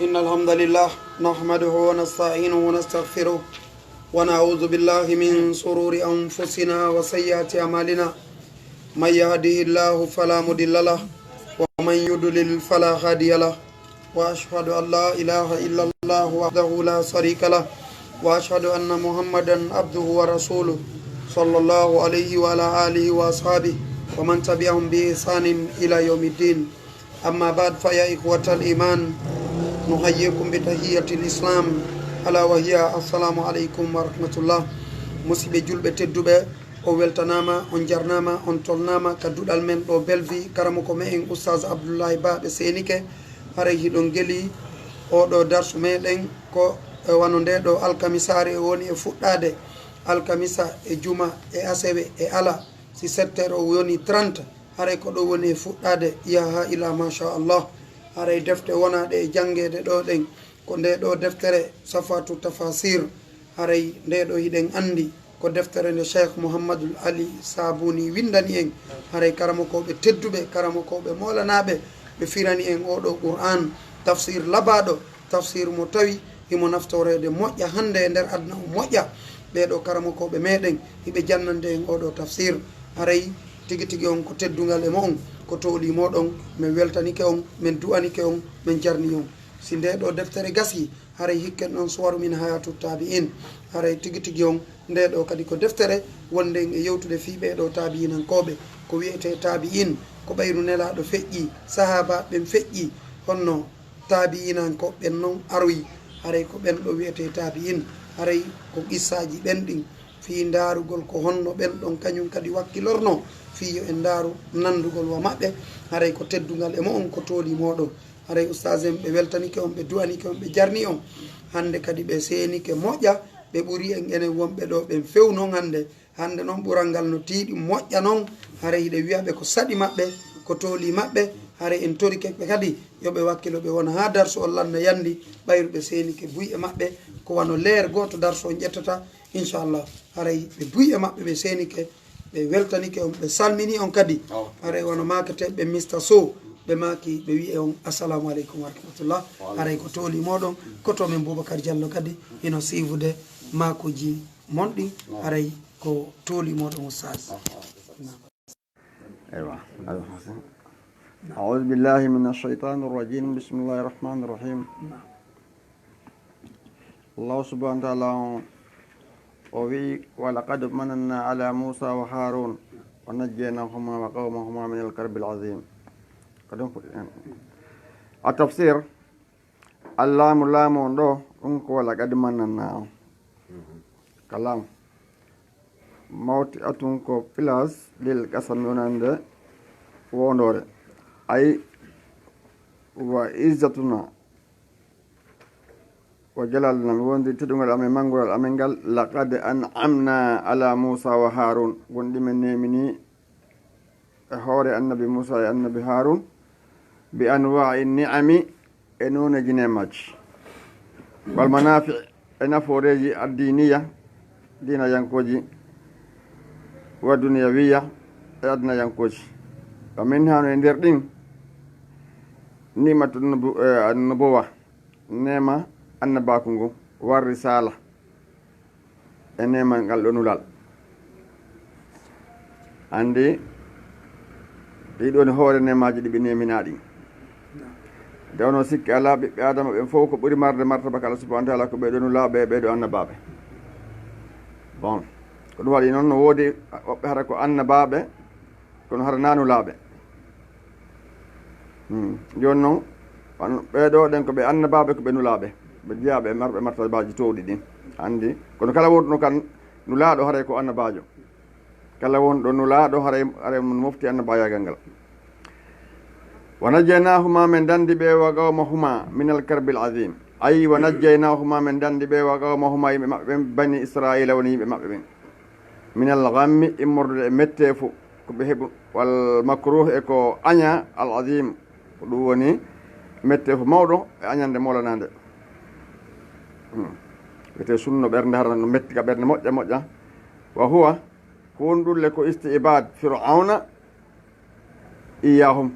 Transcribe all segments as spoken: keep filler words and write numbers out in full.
إن الحمد لله نحمده ونستعينه ونستغفره ونعوذ بالله من شرور أنفسنا وسيئات أعمالنا. من يهده الله فلا مضل له ومن يضلل فلا هادي له. وأشهد أن لا إله إلا الله وحده لا شريك له وأشهد أن محمدا عبده ورسوله صلى الله عليه وعلى آله وأصحابه ومن تبعهم بإحسان إلى يوم الدين. أما بعد، فيا إخوة الإيمان، نحييكم بتحية الإسلام، ألا وهي السلام عليكم ورحمة الله. Musiɓɓe julɓe tedduɓe, on weltanaama, on jarnaama, on tolnaama ka duɗal men ɗo Bellevue, karamoko me'en Oustaz Abdoulaye Ba ɓe seenike. Haray hiɗon geli oɗo darsu meɗen ko e wano nde ɗo alkamisaare o woni e fuɗɗaade, alkamisa e juma e asewe e ala, si sept heures o woni trente. Haray ko ɗo woni e fuɗɗaade, yaha ila, masha Allah. Haray defte wonaaɗe e janngeede ɗo ɗen, ko nde ɗo deftere Safatu Tafasir. Haray nde ɗo hiɗen anndi ko deftere nde Cheikh Mouhamadul Ali Sabuni winndani en. Haray karamokooɓe tedduɓe, karamokooɓe moolanaaɓe, ɓe firani en oɗo Qur'an, tafsir labaaɗo, tafsir mo tawi himo naftoreede moƴƴa hannde e nder aduna o moƴƴa. Ɓee ɗo karamokooɓe meɗen, hiɓe jannande en oɗo tafsir. Haray tigi tigi on ko teddungal e mo'on, ko tooli moɗon, men weltanike on, men du'anike on, men jarni on. Si nde ɗo deftere gasi, haray hikken on suwaru min hayatu tabi'in. Haray tigi tigi on, nde ɗo kadi ko deftere wonde en e yewtude fii ɓee ɗo tabi'inankooɓe. Ko wi'etee tabi'in, ko ɓayru Nelaaɗo feƴƴi, sahaabaaɓe ɓen feƴƴi, honno tabi'inankooɓe ɓen non aroyi. Haray ko ɓen ɗo wi'etee tabi'in, haray ko qissaaji ɓen ɗin. Fii ndaarugol ko honno ɓen ɗon kañum kadi wakkilorno, fii yo en ndaaru nanndugol wa maɓɓe, haray ko teddungal e mo'on, ko tooli moɗon. Haray ustaas en ɓe weltanike on, ɓe du'anike on, ɓe jarni on. Hannde kadi ɓe seenike moƴƴa, ɓe ɓuri en enen wonɓe ɗo ɓen few non hannde. Hannde non ɓural ngal no tiiɗi moƴƴa non, haray hiɗe wi'a ɓe ko saɗi maɓɓe, ko tooli maɓɓe, haray en torike ɓe kadi yo ɓe wakkilo ɓe wona haa darsu on lanna yanndi, ɓayru ɓe seenike buy e maɓɓe, ko wano leer gooto darsu on ƴettata, inchallah. Haray ɓe buy e maɓɓe ɓe seenike, ɓe weltanike on, ɓe salmini on kadi. Awa. Haray wano maakete ɓe Mister Sow, ɓe maaki, ɓe wi'e on, "Assalamu aleykum wa rahmatullah." Wa aleykum. Haray ko tooli moɗon, ko to men Boubacar Diallo kadi hino siivude maakuuji mon ɗin. Awa. Haray ko tooli moɗon, Oustaz. Awa. Naam. Eywa. Naam. أعوذ بالله من الشيطان الرجيم. بسم الله الرحمن الرحيم. Naam. Allahu subhanahu wa taala on, o wi'i, "Wa laqad mananna ala Musa wa Harun, wa najjaynahuma wa qawmahuma min al-karbi al-azim." Ko ɗum fuɗɗi-, a tafsir, allaamu laamu on ɗo, ɗum ko wa laqad mananna on. Ka laamu. Mawti atun ko place lil qasami wonande wondore. Ay, wa izzatuna wa jalalna, mi wondi teddungal amen, manngural amen ngal, laqad an'amna ala Musa wa Harun, gonɗi men nemini e hoore annabi Musa e annabi Harun, bi anwa'i ni'ami, e nooneeji neemaaji, wal manafi, e nafooreeji addiniya, diinayankooji, wa duniyawiya, e addunayankooji. Wa minha, no e nder ɗin, ni'matu nubu-, eh, nubuwa, neema annabaaku ngu, war risala, e neema ngal ɗo nulal. Anndi, ɗii ɗoo ni hoore neemaaji ɗi ɓe neeminaa ɗin. Nde wonoo sikki alaa, ɓiɓɓe Aadama ɓen fof ko ɓuri marde martaba ka Allah subhanahu wa taala ko ɓee ɗoo nulaaɓe e ɓee ɗoo annabaaɓe. Bon, ko ɗum waɗi noon no woodi woɓɓe hara ko annabaaɓe, kono hara naa nulaaɓe. Hmm. Jooni noon, wano ɓee ɗoo ɗen ko ɓe annabaaɓe, ko ɓe nulaaɓe. Ɓe jeyaaɓe e marɓe martabaaji toowɗi ɗin. Anndi, kono kala wonɗo kan nulaaɗo haray ko annabaajo. Kala wonɗo nulaaɗo haray, haray mo mofti annabaayaagal ngal. Wa najjaynahuma, men danndi ɓe, wa qawmahuma minal karbil azim. Ayi, wa najjaynahuma, men danndi ɓe, wa qawmahuma, yimɓe maɓɓe ɓen, bani Israila woni yimɓe maɓɓe ɓen. Minal ghammi, immorde e metteefu, ko ɓe heɓu, wal makruh, e ko aña, al azim, ko ɗum woni metteefu mawɗo e añande moolanaande. Hmm. Wiyetee sunno ɓernde, hara no metti ka ɓernde moƴƴa moƴƴa. Wa huwa, ko woni ɗum le ko isti'bad Fir'awna, iyyahum,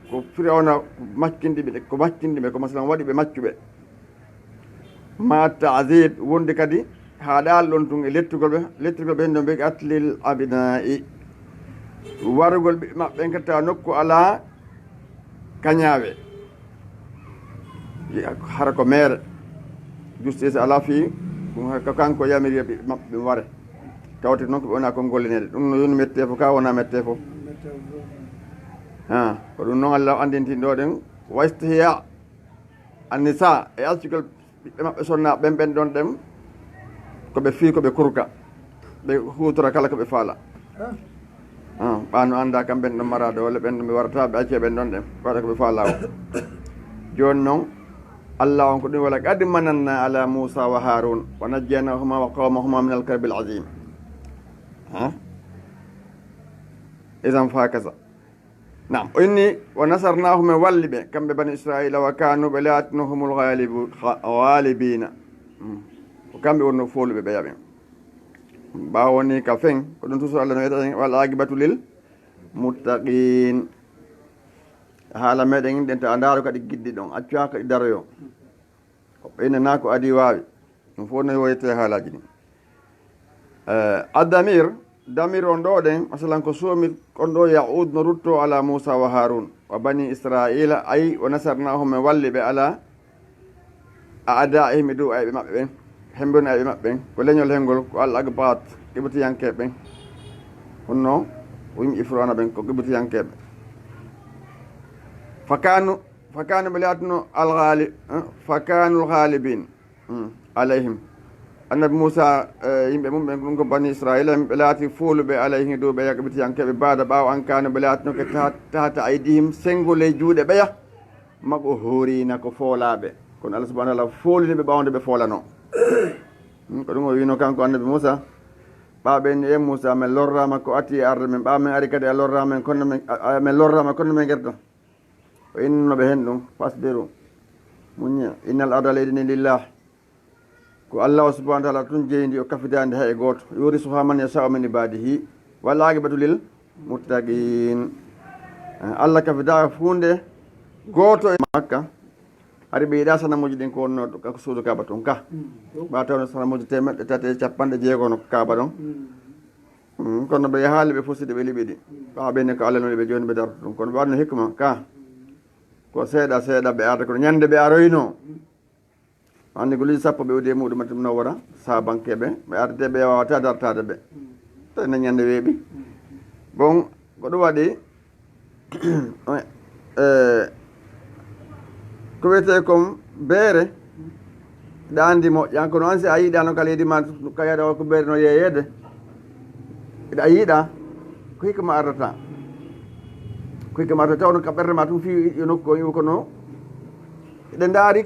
Ko Firawna maccindi ɓe, ko maccindi ɓe, ko masalan waɗi ɓe maccuɓe. Ma ta'zib, wondi kadi haa ɗaal ɗon tun e lettugol ɓe, lettugol ɓe heen ɗon ɓe qatlil abna'i. Warugol ɓiɓɓe maɓɓe en kadi tawa nokku alaa kañaawe. Hara ko meere. Justice alaa fii, ɗum hara ko kanko yamiri ɓiɓɓe maɓɓe ɓe ware. Tawte noon ko ɓe wona kon gollineede. Ɗum no yoni mette fof, ka wona mette fof. Ha, ko ɗum noon Allah anndinti ɗo ɗen. Wa istihya annisa, e accugol ɓiɓɓe maɓɓe sonnaaɓe ɓen, ɓen ɗon ɗen, ko ɓe fii, ko ɓe kurka, ɓe huutora kala ko ɓe faala. Ah, ɓa no annda kam ɓen ɗon mara doole, ɓen ɗon ɓe warata, ɓe acce ɓen ɗon ɗen, waɗa ko ɓe faala o. Jooni noon, Allah on ko ɗum wala, qad mananna ala Musa wa Harun, wa najjaynahuma wa qawmahuma min al-karbil azim. Ha? Idan fa kaza. Naam, o inni, "Wa nasarnaahum", en walli ɓe, kamɓe Bani Israa'iila, "wa kaanu", ɓe laatino, "humul ghaalibu-, gha-, ghaalibiina." Mm. Ko kamɓe wonno fooluɓe ɓeya ɓen. Ɓaawo ni ka fen, ko ɗum toujours Allah no wi'ata en, "Wal aaqibatu lil muttaqiin." Haala meɗen ɗen, ta a ndaaro kadi giddi ɗon, accu haa kadi daroyo. Ko ɓe nana ko adii waawi. Ɗum fof no woyte haalaaji ɗin. Eh, addamir, damir on ɗo ɗen, masalan ko soomi on ɗo ya'ud no rutto ala Musa wa Harun wa bani Israila, ay wa nasarnahum, min walli ɓe ala a'da'ihim, e dow ayɓe maɓɓe ɓen. Hembe woni ayɓe maɓɓe ɓen. Ko leñol hengol, ko al agbat, Qibtiyankeeɓe ɓen. Honno, o yimɓe Fir'awna ɓen ko Qibtiyankeeɓe. Fakanu, fakanu ɓe laatino al ghali-, eh, fakanul ghalibin. Mm, alayhim. Annabi Muusa, eh, yimɓe mum ɓen, ɗum ko Bani Israila, ɓe laati fooluɓe alayhim, dow ɓe Qibtiyankeeɓe, baada ɓaawo an kaanu ɓe laatino ke ta-, tahta aydihim, sengo ley juuɗe ɓeya, maqhurina, ko foolaaɓe. Kono Allah subhanahu wa ta'ala foolini ɓe ɓaawo nde ɓe foolano. Mm, ko ɗum o wiino kanko Annabi Muusa, ɓaawo ɓe ni, "E Muusa, men lorraama ko ati e arde men, ɓaawo men ari kadi a lorraama men, kono men, a, a, men lorraama kono men gerta." O innano ɓe heen ɗum, "Fasbiru, muññee, innal arda, leydi ndin, lillah." Ko Allah subhanahu wa ta'ala tun jeyi ndi, o kafidaani hay e gooto. "Yurisuha man yasha'u min ibadihi, wal aqibatu lil muttaqin." Allah kafidaa huunde gooto e Makka. Hari ɓe yiɗaa sanamuuji ɗin ko wonno ka suudu Kaaba tun ka. Ɓa tawno sanamuuji teemeɗɗe tati e capanɗe jeego no Kaaba ɗon. Mm, kono ɓe yahaali, ɓe fusi ɗi, ɓe liɓi ɗi. Ɓaawo ɓe ni ko Allah nuli ɓe, jooni ɓe darto ɗum. Kono ɓe waɗno hikma ka. Ko seeɗa seeɗa ɓe arata, kono ñande ɓe aroyno. Anndi ko liji sappo ɓe uddi e muɗum, ɗum no wara sabankeeɓe. Ɓe arde ɓe wawata dartaade ɓe. Tawi na ñande weeɓi. Bon, ko ɗum waɗi, eh, ko wiyetee kon beere, ɗa anndi moƴƴa, kono an si a yiɗano ka leydi ma, ka yaɗa o ko beere no yeeyeede, ɗa yiɗa, ko hikka ma ardata. Ko hikka ma ardata, tawno ka ɓernde ma tun fii yo nokku o iwo kono. Eɗen ndaari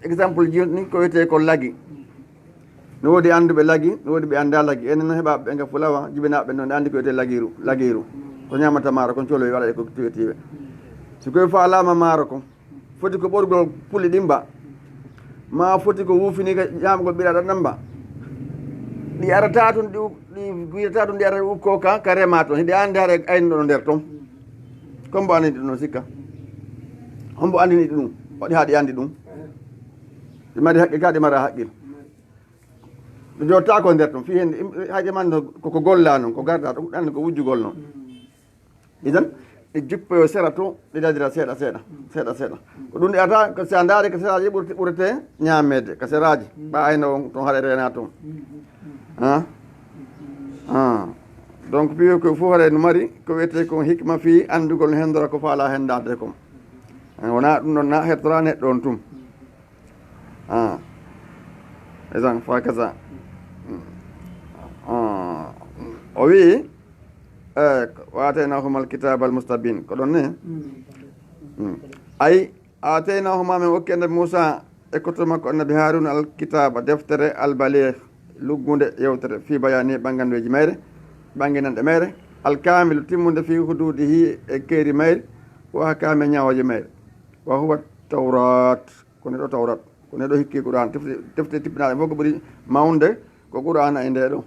exemple ji ni ko wiyetee ko lagi. No woodi annduɓe lagi, no woodi ɓe anndaa lagi. Enen no heɓaaɓe ɓe nga fulawa, jibinaaɓe noon, ɓe anndi ko wiyetee lagiiru, lagiiru. Ko ñaamata maaro, kon coloy waɗa e ko tuwetiiɓe. So koye faalaama maaro kon, foti ko ɓorgol puli ɗin mba, maa foti ko wuufini ka ñaamgol ɓiraɗa ɗan mba. Ɗi arata tun, ɗi, ɗi guyrata tun, ɗi arata ukko ka, ka rema ton. Hiɗi anndi hara aynuɗo nder ton. Kombo anndi ɗum no sikka? Hombo anndini ɗi ɗum? Waɗi haa ɗi anndi ɗum? Ɗi mari haqqil ka, ɗi mara haqqil. Ɗo jottaako nder ton, fii heen, im-, haaje man no ko, ko golla noon, ko garda ɗum, ɗan ko wujjugol noon. Idan, ɗi juppoyo sera to, ɗi dadira seeɗa, seeɗa, seeɗa, seeɗa. Ko ɗum ɗi ata, ko si a ndaari ko seraaji ɓurte, ɓurete ñaameede, ko seraaji, ɓa ayno on ton haɗa reena ton. Ha? Ha. Donc, piyo ko fof haɗa no mari, ko wiyetee kon hikma fii anndugol hendora ko faala hendaade kon. Eh, wonaa ɗum ɗon na hertora neɗɗo on tum. Ah. Idan, fa kaza. Ah. O wi'i, eh, "Wa ataynahuma alkitaba almustabin." Ko ɗon ne? Mm. Ay, "Ataynahuma", min okki Annabi Muusa e koto makko Annabi Haaruna alkitaba, deftere albaligh, luggunde yewtere, fi bayani ɓangandeeji mayre, ɓanginanɗe mayre, alkamilu, timmunde, fi hududihi, e keeri mayre, wa ahkami, ñawooje mayre. Wa huwa Tawrat. Ko neɗɗo Tawrat, ko neɗɗo hikki Qur'an, defte, defte tippinaaɗe fof ko ɓuri mawnde ko Qur'ana e nde ɗo.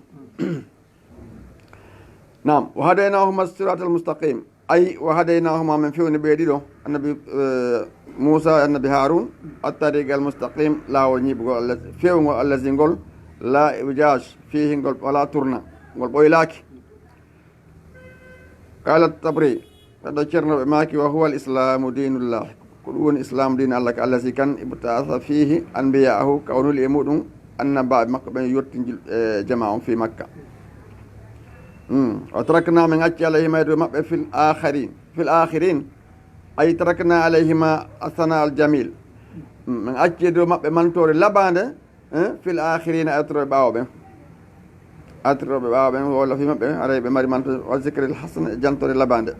Naam, wa hadaynahuma siratal mustaqim. Ay, wa hadaynahuma, min fewni ɓe ɗiɗo, annabi, eh, Muusa e annabi Haarun, at-tariqa al-mustaqim, laawol ñiiɓugol Allah, fewngol, allazi ngol, la iwjaj fihi, ngol wala tourna, ngol ɓoylaaki. Qala Tabri, ɓeɗo Ceerno ɓe maaki, wa huwa al-islamu dinullah, ko ɗum woni Islam diina Allah ka, allazi kan ibta'atha fihi anbiya'ahu, ka o nuli e muɗum annabaaɓe makko ɓen yottinji, eh, jama on fi Makka. Hmm. Wa tarakna, min acci alayhima e dow maɓɓe fil akhirin, fil akhirin, ay tarakna alayhima asana al jamil. Hmm. Min acci e dow maɓɓe mantoore labaande, eh, fil akhirina, artirooɓe ɓaawo ɓen. Artirooɓe ɓaawo ɓen, walla fi maɓɓe, haray ɓe mari manto, wa zikril hasan, e jantoore labaande.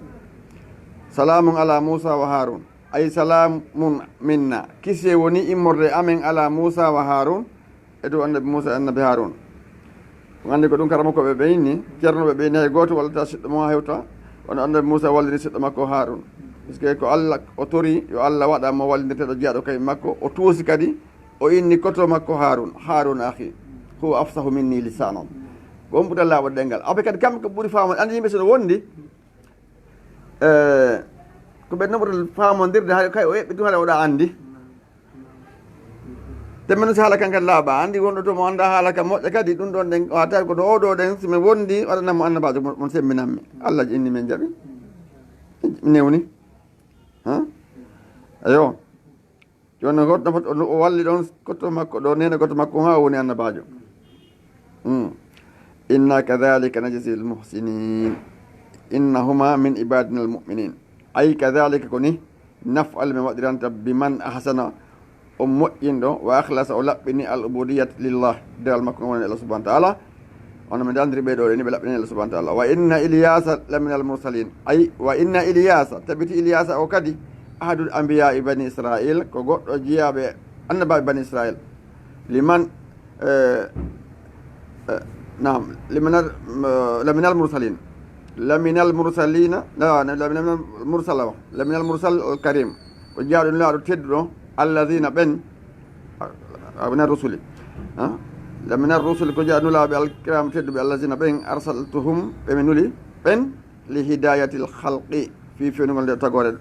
Salamun ala Musa wa Harun. Ay salamun minna. Kisiyee woni immorde amen ala Musa wa Harun, e dow annabi Musa e annabi Harun. On anndi ko ɗum karamokooɓe ɓe inni, ceerno ɓe ɓe inni hay gooto wallata siɗɗo mo haa hewta, wano annabi Musa walliri siɗɗo makko Harun. Puisque ko Allah o tori, yo Allah waɗa mo wallindirteeɗo jeyaaɗo kay makko, o tuusi kadi, o inni koto makko Harun, Harun akhi, huwa afsahu minni lisanan. Ko on ɓuri laaɓude ɗemngal. Aɓe kadi kamɓe ko ɓuri faamande, anndi yimɓe so no wondi, eh, ko ɓe no ɓuri faamondirde, hay kay o eɓɓi ɗum, haɗa oɗa anndi. Te min si haala kan kadi laaɓa, anndi wonɗo to mo annda haala ka moƴƴa kadi, ɗum ɗon ɗen, o hatta ko ɗo oɗo ɗen, si min wondi, waɗanan mo annabaajo mo, mo semmbinanmi. Allah inni min jaɓi. Newni. Ha? Ayo. Jooni noon, hoto nafata o walli ɗon kotto makko ɗo, neene kotto makko haa o woni annabaajo. Hmm. Inna kadhalika najzi al-muhsinin. Innahuma min ibadina al-mu'minin. Ay kadhalika ko ni naf'al min waɗiranta bi man ahsana o moƴƴinɗo wa akhlasa o laɓɓini al-ubudiyat lillah. Dewal makko ngon woni Allah subhanahu wa ta'ala. Ono mi dandiri ɓe ɗo ni ɓe laɓɓini Allah subhanahu wa ta'ala. Wa inna Ilyasa lamina al-mursalin. Ay, wa inna Ilyasa, tabiti Ilyasa o kadi, ahadul anbiya bani Israil, ko goɗɗo jiyaaɓe annabaaɓe bani Israil. Liman, eh, eh, naam, liminal, eh, laminal mursalin. Laminal mursalina, la, la, laminal mursala, laminal mursal al karim. Ko jiyaaɗo nulaaɗo tedduɗo, alladhina ɓen, a, a, min ar-rusuli. Ha? La min ar-rusuli, ko jaa nulaaɓe al-kiram tedduɓe, allazina ɓen arsaltuhum, ɓe mi nuli, ɓen li hidayatil khalqi, fii fewnugol nde tagoore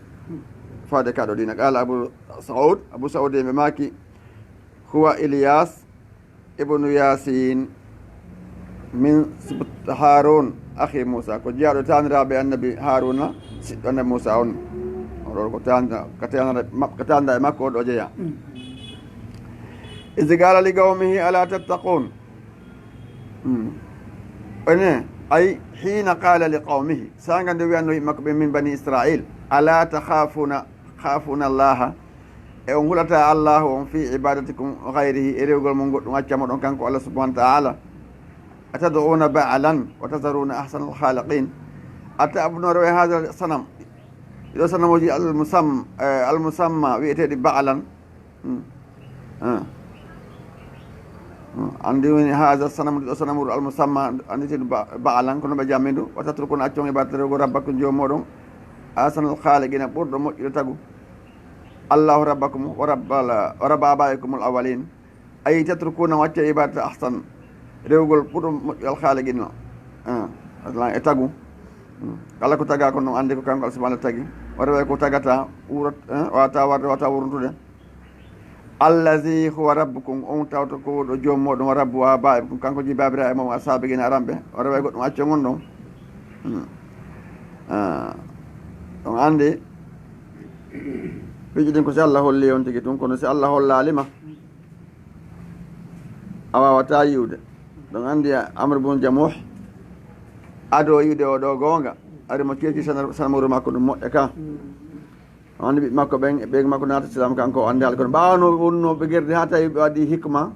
faade kaɗo diina. Qala Abu Saud, Abu Saud e ɓe maaki, huwa Ilyas ibnu Yasin, min sibt Harun, akhi Musa, ko jiyaaɗo taaniraaɓe annabi Haruna, siɗɗo annabi Musa on. Oɗo ko taanira, ka taanira, ka taanira e makko oɗo jeyaa. Mm. Iz qala li qawmihi ala tattaqun. Mm. Ene, ay, hina qala li qawmihi. Sanga nde wiyanno yimɓe makko ɓe min bani Israil. Ala takhafuna, khafuna Allaha. E on hulata Allahu on fi ibadatikum ghayrihi, e rewgol mon goɗɗum acca moɗon kanko Allah subhanahu wa ta'ala. Atad'una ba'lan wa tazaruna ahsanal khaliqin. Ata'buduna rewe hadha sanam. Ɗiɗo sanamuji al musam-, eh, al musamma wi'eteɗi ba'lan. Hmm. Ah. Hmm. Andi woni hadha sanamu, ɗiɗo sanamuru al musamma, andi teɗi ba-, ba'lan, kono ɓe jammindu. Wa tatrukuna, accon ibadata rewgol rabbakum joomi moɗon. Ahsanal khaliqina, ɓurɗo moƴƴude tagu. Allahu rabbakum wa rabbal, wa rabba abaikumul awwalin. Ay tatrukuna, wacca ibadata ahsan. Rewgol ɓurɗo moƴƴu al khaliqina. Ah, e tagu. Hmm. Kala ko taga ko non ande ko kanko Allah subhanahu wa ta'ala tagi. Wata way ko tagata, wurat, eh, wata warde, wata wuruntude. Allazi huwa rabbukum, on tawto ko ɗo joom moɗon, wa rabbu abaikum, kanko jibabira e mon, ashabi gina aramɓe. Wata way goɗɗum acco ngon ɗon. Hmm. Ah. On ande, piiji ɗin ko si Allah holli on tigi tun, kono si Allah hollali ma, a wawata yiwde. Ɗon andi Amr bun Jamuh, ado yiwde o ɗo goonga, ari mo ceeci sana-, sanamuru makko ɗum moƴƴa ka. On andi ɓiɓɓe makko ɓen, ɓe makko naata Islam kanko o andi haala kono. Ɓaawo no wonno ɓe gerdi ha tawi ɓe waɗi hikma.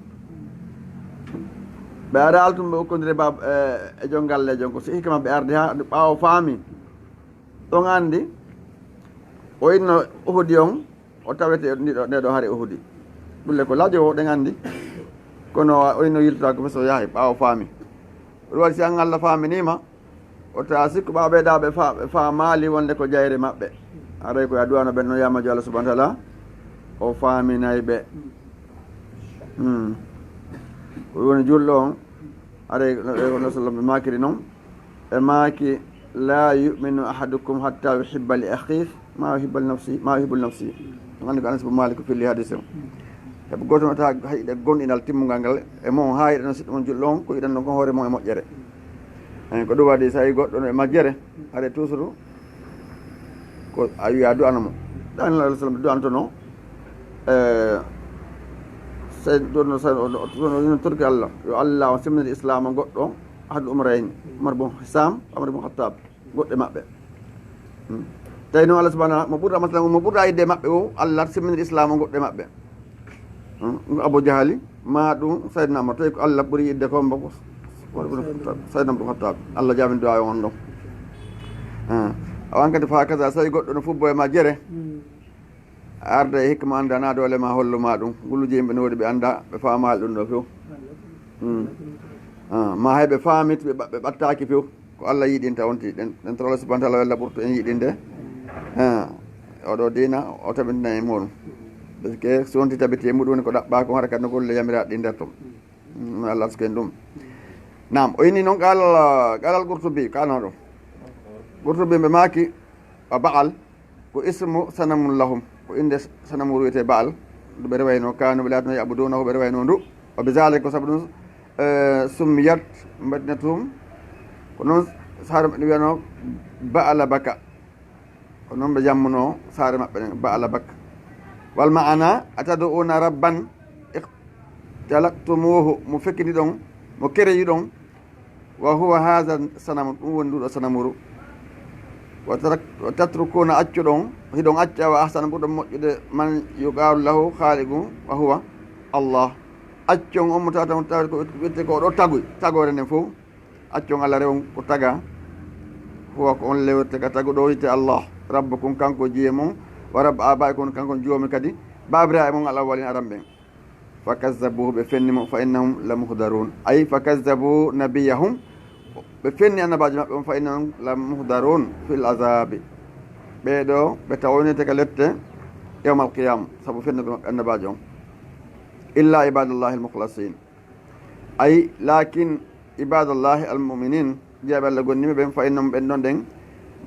Ɓe ara altum ɓe ukkondire bab, eh, e jon galle jon ko si hikma ɓe ardi ha ɓaawo faami. Ɗon andi, o inno Uhudi on, o tawete ndiɗo, nde ɗo hare Uhudi. Ɗulle ko laajo o ɗen andi. Kono o inno yiltata ko feso yahay ɓaawo faami. Ɗum waɗi si an Allah faaminima, o tawa sikku ɓaaɓe ɗa ɓe fa-, ɓe faamaali wonde ko jayre maɓɓe. Haray ko e addu'a no ɓen no yamajo Allah subhanahu wa ta'ala, o faaminay ɓe. Hmm. Ko woni julɗo on, haray no, no, no sallam ɓe maakiri non. Ɓe maaki, "La yu'minu ahadukum hatta yuhibba li akhihi ma yuhibbu li nafsihi, ma yuhibbu li nafsihi." On anndi ko Anas bin Malik filli hadiise o. Sabu gooto wata haɗi gonɗinal timmungal ngal e mon, haa yiɗano siɗɗo mon julɗo on, ko yiɗanno kon hoore mon e moƴƴere. Eyi, ko ɗum waɗi, so a yi goɗɗo no e majjere, haɗe toujours ko a wiya du'ano mo. Ɗan Alayhi Salaam du'antono, eh, sey ɗon no, sey ɗon no, ɗon no torki Allah. Yo Allah on semmbinir Islaam o goɗɗo, Ahadul Umarayni, Umar bin Hisam, Umar bin Khattab, goɗɗo e maɓɓe. Hmm. Tawi noon Allah subhanahu wa, mo ɓurɗa masalan, mo ɓurɗa yidde e maɓɓe o, Allah semmbinir Islaam o goɗɗo e maɓɓe. Hmm. Ɗum Abu Jahali, ma ɗum Sayyidina Umar, tawi ko Allah ɓuri yidde ko mbo ko Umar bin Khattab, Sayyidina Umar bin Khattab. Allah jaabini du'a on ɗon. Hmm. Awa hankadi fa kaza, so tawi goɗɗo no fubbo e ma jere, arda e hikma annda na doole ma hollu ma ɗum. Ngulluuje yimɓe no woodi ɓe annda, ɓe faamaali ɗum ɗo few. Hmm. Ah, ma hay ɓe faamit, ɓe ɓa-, ɓe ɓattaaki few. Ko Allah yiɗinta on ti, ɗen, ɗen to Allah subhanahu wa ta'ala walla ɓurto en yiɗinde. Ah, oɗo diina, o tabitina e muɗum. Parce que so wonti tabiti e muɗum woni ko ɗaɓɓa ko hara kadi no golle yamiraɗe ɗi nder ton. Hmm, Allah arsuki en ɗum. Naam, o inni noon qaalal, qaalal Qurtubi, kaano ɗum. Qurtubi ɓe maaki, wa Ba'al, ko ismu sanamun lahum, ko innde sanamu wiyetee Ba'al, ndu ɓe rewayno, kaanu ɓe laatno ya'budunahu, ɓe rewayno ndu. Wa bi zalika, ko sabu ɗum, eh, summiyat madinatuhum, ko noon saare maɓɓe wiyano Ba'ala Baka, ko noon ɓe jammuno saare maɓɓe nden, Ba'ala Baka. Wal ma'ana, atad'una rabban ikhtalaqtumuhu, mo fekkiniɗon, mo kereyiɗon, wa huwa hadha sanamu, ɗum woni nduɗo sanamuru. Wa tarak-, wa tatrukuna, accuɗon, hiɗon acca, wa ahsana, ɓurɗo moƴƴude, man yuqalu lahu khaliqun, wa huwa Allah. Accon on mo tawata on tawata ko witte ko ɗo taguy, tagoore nden fof. Accon Allah rewon ko taga. Huwa ko on lewirte ka taguɗo o witte Allah. Rabbukum, kanko jiye mon, wa rabb abaikum, kanko joomi kadi baabiraaɓe mon al awwalin aran ɓen. Fa kazzabuhu, ɓe fenni mo, fa innahum la muhdarun. Ay, fa kazzabu nabiyahum, ɓe fenni annabaajo maɓɓe on, fa innahum la muhdarun fil azabi. Ɓee ɗo, ɓe tawoynete ka lette yawmal qiyama, sabu fennugo maɓɓe annabaajo on. Illa ibadallahi al mukhlasin. Ay, lakin ibadallahi al muminin, jiyaaɓe Allah gonnimɓe ɓen, fa innahum, ɓen ɗon ɗen,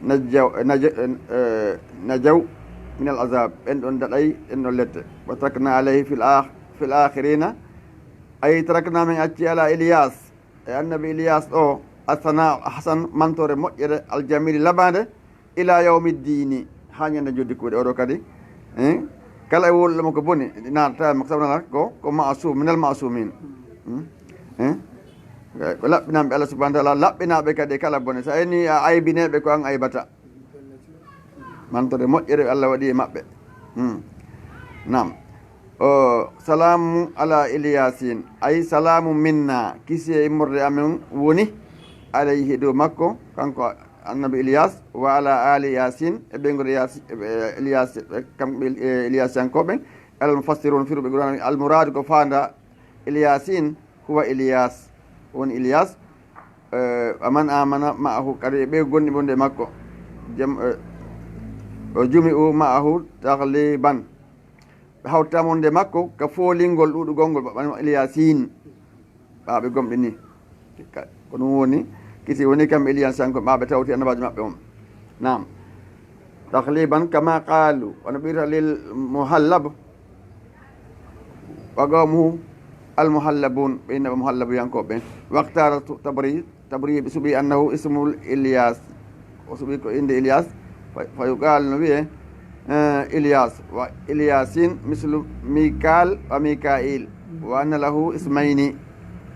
najjaw, naja-, eh, najaw min al azab, ɓen ɗon daɗay ɗen ɗon lette. Wa tarakna alayhi fil akh-, fil akhirina, ay, tarakna, min acci ala Ilyas, e annabi Ilyas ɗo, asana hasan, mantore moƴƴere, al jamili laɓande, ila yawmi ddini, haa ñande joddi kuuɗe. Oɗo kadi, eh, kala e wowluɗo mo ko boni, naatata e makko, sabu nana ko, ko ma'sum, minal ma'sumin. Hmm? Eh? Ko laɓɓinanɓe Allah subhanahu wa ta'ala, laɓɓinaaɓe kadi e kala bone. So a inni a aybineɓe, ko an aybata. Mantore moƴƴere Allah waɗi e maɓɓe. Hmm. Naam. O, salamu ala Ilyasin, ay salamu minna, kisi e immorde amen woni alayhi, dow makko, kanko annabi Ilyas, wa ala ali Yasin, e ɓeynguure Yas-, e, e, Ilyas, e kamɓe, e, Ilyasiyankooɓe, alal mufassirun, firuɓe Qur'an, al murad ko faanda Ilyasin, huwa Ilyas, woni Ilyas, e, wa man amana ma'ahu, kadi e ɓe gonɗi wonde e makko, jam, e, o jumi u ma'ahu tagliban, ɓe hawtaama wonde e makko ka foolingol ɗuuɗugol ngol, ɓaɓɓe Ilyasin. Ɓaaɓe gomɗini. Ka-, ko ɗum woni, kisi woni kamɓe Ilyasanko, ɓaaɓe tawti annabaajo maɓɓe on. Naam. Tagliban kama qalu, wano ɓirta lil muhallab, wa qawmuhu al muhallabun, ɓe inna ɓe muhallabuyankooɓe ɓen. Waqtara tu-, Tabari, Tabari ɓe suɓi annahu ismul Ilyas. O suɓi ko innde Ilyas. Fa, fa yuqal, no wi'e, eh, Ilyas. Wa Ilyasin mislu Mikal wa Mikail. Wa anna lahu ismayni.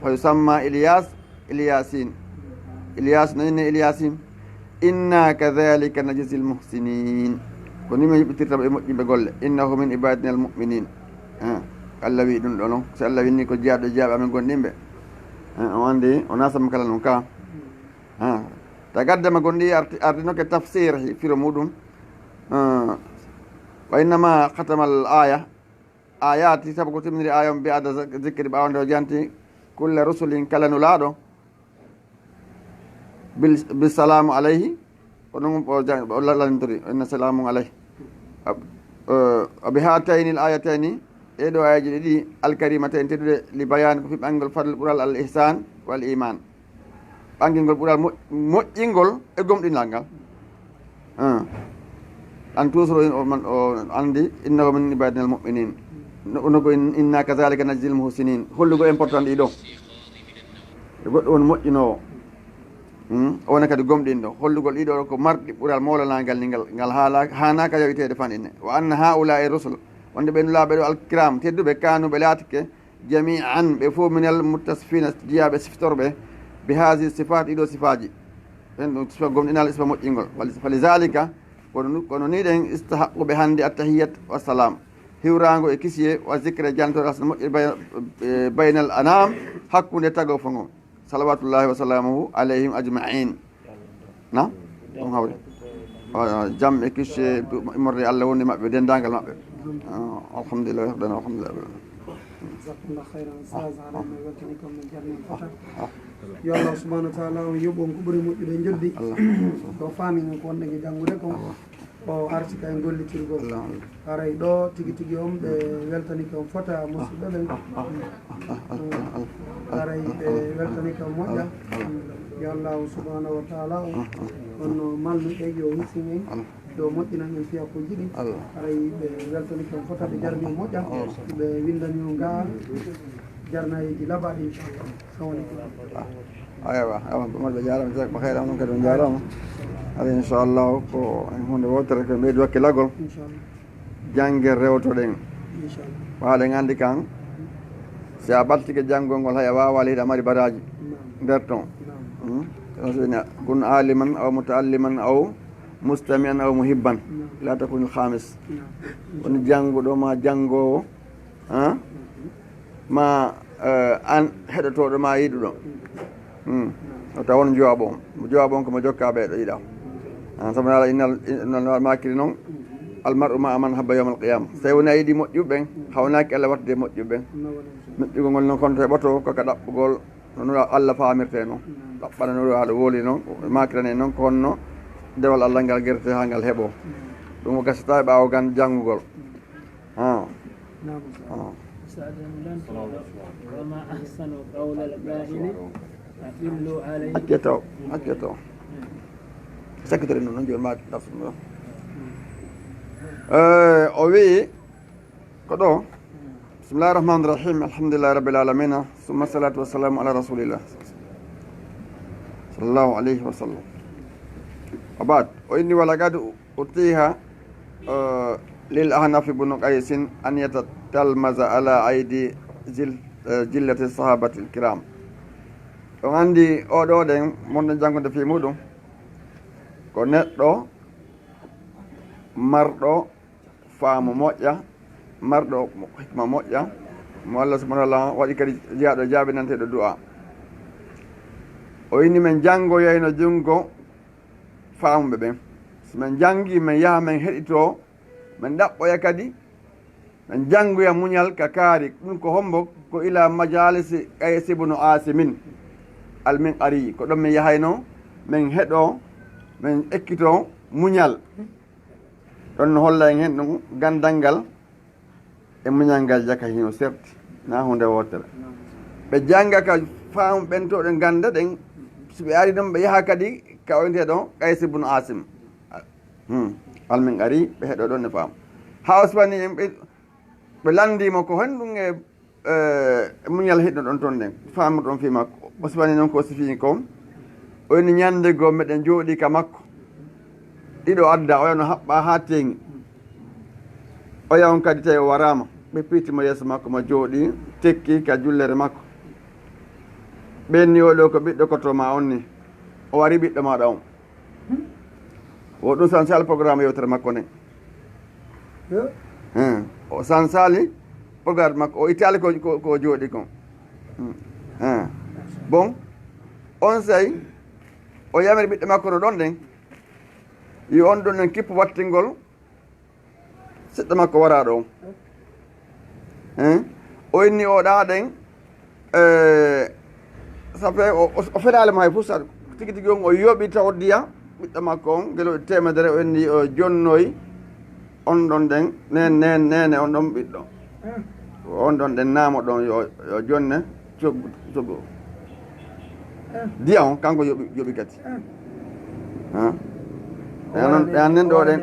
Fa yusamma Ilyas Ilyasin. Ilyas no inne Ilyasin. Inna kadhalika najzil muhsinin. Ko ni min yuɓɓitirta ɓe moƴƴinɓe golle. Innahu min ibadina al mu'minin. Eh, Allah wi'i ɗum ɗo non. Si Allah winni ko jiyaaɗo jiyaaɓe amen gonɗinɓe. Eh, on anndi, o nasama kala non ka. Ah, taqaddama, gonɗi arti-, ardinoke tafsir hi firo muɗum. Ah, wa innama khatamal aya, ayati, sabu ko timminiri aya on, bi ada zikri, ɓaawo nde o janti, kulla rusulin, kala nulaaɗo, bil, bi salamu alayhi, ko ɗum o jan-, o la-, lantori, inna salamun alayhi. Ab-, eh, wa bi hatayni al ayatayni, ɗee ɗo ayaji ɗiɗi, al karimatayni, tedduɗe, li bayan, ko fiɓɓangol fadl ɓural al ihsan wal iman. Ɓangingol ɓural moƴ-, moƴƴingol e gomɗinal ngal. Ah. An tusro in o man o andi innahu min ibadina al mu'minin. No, no ko in-, inna kadhalika najzil muhsinin. Hollugo important ɗiɗo. E goɗɗo woni moƴƴinoowo. Hmm? O wona kadi gomɗinɗo. Hollugol ɗiɗo ko marɗi ɓural mawlanangal ni ngal, ngal haala-, haanaka yawiteede fanɗine. Wa anna haula'i rusul. Wonde ɓe nulaaɓe ɗo alkiram tedduɓe kanu ɓe laatike jami'an ɓe fof minal muttasifina jiyaaɓe siftorɓe bi haasi sifat ɗiɗo sifaaji. Ɓen ɗum sifa gomɗinal, sifa moƴƴingol. Fali-, falizalika, kono nu-, kono ni ɗen istahaqquɓe hannde attahiyat wassalam. Hiwraango e kisiye wa zikre jantoral moƴƴi bay-, e baynal anam hakkunde tago fo ngo. Salawatullahi wa salamuhu alayhim ajma'in. Na? Ɗum hawri. Wa-, jam e kisse du-, immorde Allah woni maɓɓe, denndaangal maɓɓe. Ah, alhamdulillah, wahdana, alhamdulillah. Jazakumullah khairan, Ustaz, haray mi weltani ko min jarni fota. Yo Allah subhanahu wa ta'ala on yoɓu on ko ɓuri moƴƴude joddi. Allah. Ko faami min ko wonɗen e janngude kon. Allah. O arti kay gollitirgol. Allah, Allah. Haray ɗo tigi tigi on ɓe weltanike on fota musidɓe ɓen. Haray ɓe weltanike on moƴƴa. Yo Allahu subhanahu wa ta'ala on, on no malluɗe yo hissin en, yo moƴƴinan en fiyakuuji ɗin. Haray ɓe weltanike on fota ɓe jarni on moƴƴa. Ɓe windani on gaa jarnayeeji laɓaaɗi inchallah. Assalamu aleykum. Aywa, aywa, Mamadou, ɓe jaaraama, jazakumullah khairan, onon kadi on jaaraama. Hade inchallah ko huunde wootere ko ɓeydu wakkilagol. Inchallah. Jannge rewtoɗen. Inchallah. Waaɗen anndi kan, si a ɓaltike janngol ngol, hay a waawaali hiɗa mari baraaji. Naam. Nder ton. Naam. Hmm? Kono so woni kun aliman aw mutaalliman aw mustami'an aw muhibban. Naam. La takunil khamis. Naam. Woni jannguɗo ma janngoowo, ah? Mhm. Ma, eh, an heɗotooɗo ma yiɗuɗo. Hmm. O tawa on jowaaɓo on. Mo jowaaɓo on ko mo jokka ɓe ɗo yiɗa. Ah, sabu no Alla innal, innal makiri noon, al mar'u ma'a man habba yawmal qiyama. So tawi woni a yiɗi moƴƴuɓe ɓen, hawnaaki Alla waɗtude moƴƴuɓe ɓen. Moƴƴugol ngol noon kono to heɓoto ko ka ɗaɓɓugol no Nura Alla faamirte noon. Ɗaɓɓana Nura haɗa woli noon, makirane noon ko honno dewal Alla ngal gerte haa ngal heɓo. Ɗum o gasata e ɓaawo gan janngugol. Ah. Naam. Ah. Ustaad, mi lanto, wa ma ahsanu qawla al-qaa'ili, "Adillu alayya." Acce taw, acce taw. Sakkitori noon, noon jooni ma darsu ɗum ɗo. Eh, o wi'i ko ɗo. Bismillahir rahmanir rahim. Alhamdulillahi rabbil alamin. Summa salatu wassalamu ala rasulillah. Sallallahu alayhi wa sallam. Wa ba'd. O inni wa laqad utiha, eh, lil Ahnaf ibnu Qaysin an yatatalmaza ala aydi jil-, eh, jillati sahabatil kiram. On anndi oɗo ɗen, mon ɗen janngude fii muɗum, ko neɗɗo marɗo faamu moƴƴa, marɗo mo-, hikma moƴƴa, mo Allah subhanahu wa ta'ala waɗi kadi jeyaaɗo jaabinanteeɗo du'a. O inni men janngoyayno junngo faamuɓe ɓen. So men janngii, men yaha, men heɗitoo, men ɗaɓɓoya kadi, men janngoya muñal ka kaari. Ɗum ko hombo? Ko ila majalisi Qays ibnu Asimin al-Minqari. Ko ɗon men yahayno, men heɗoo, men ekkitoo muñal. Ɗon no holla en hen ɗum ganndal ngal e muñal ngal jaka hino serti, na huunde wootere. Ɓe jannga ka faamu ɓen to ɗe ngannda ɗen, so ɓe ari ɗon, ɓe yaha kadi ka oynteɗo Qays ibn Asim. Hmm. Almin ari, ɓe heɗo ɗon e faamu. Haa o subani en, ɓe, ɓe lanndimo ko honɗum e, eh, muñal heɗno ɗon ton ɗen, faamno ɗon fii makko. O subani noon ko o sifii kon. O inni ñannde goo meɗen jooɗii ka makko. Ɗiɗo adda, oya no haɓɓa haa teeŋi. Oya on kadi tawi o waraama. Ɓe piiti mo yeeso makko, mo jooɗii, tekki ka jullere makko. Ɓen ni oɗo ko ɓiɗɗo koto ma on ni. O wari ɓiɗɗo maɗa on. Wo ɗum san sal programme yewtere makko nden. Yo. Hein. O san sali programme makko, o ittali ko, ko, ko jooɗi kon. Hmm. Hein. Bon, on sey, o yamiri ɓiɗɗo makko no ɗon ɗen. Yo on ɗon ɗen kippu wattingol, siɗɗo makko wara ɗon. Hein? O inni o ɗa ɗen, eh, ça fait o, o, o felaali mo hay fof, saɗa tigi tigi on o yooɓi taw diya, ɓiɗɗo makko on, ngel o teemedere, o inni o jonnoyi on ɗon ɗen, nen, nen, nene on ɗon ɓiɗɗo. On ɗon ɗen naamo ɗon yo, yo jonne, coggu, coggu. Diya on, kanko yoɓi, yoɓi kadi. Ah. E non, e annen ɗo ɗen,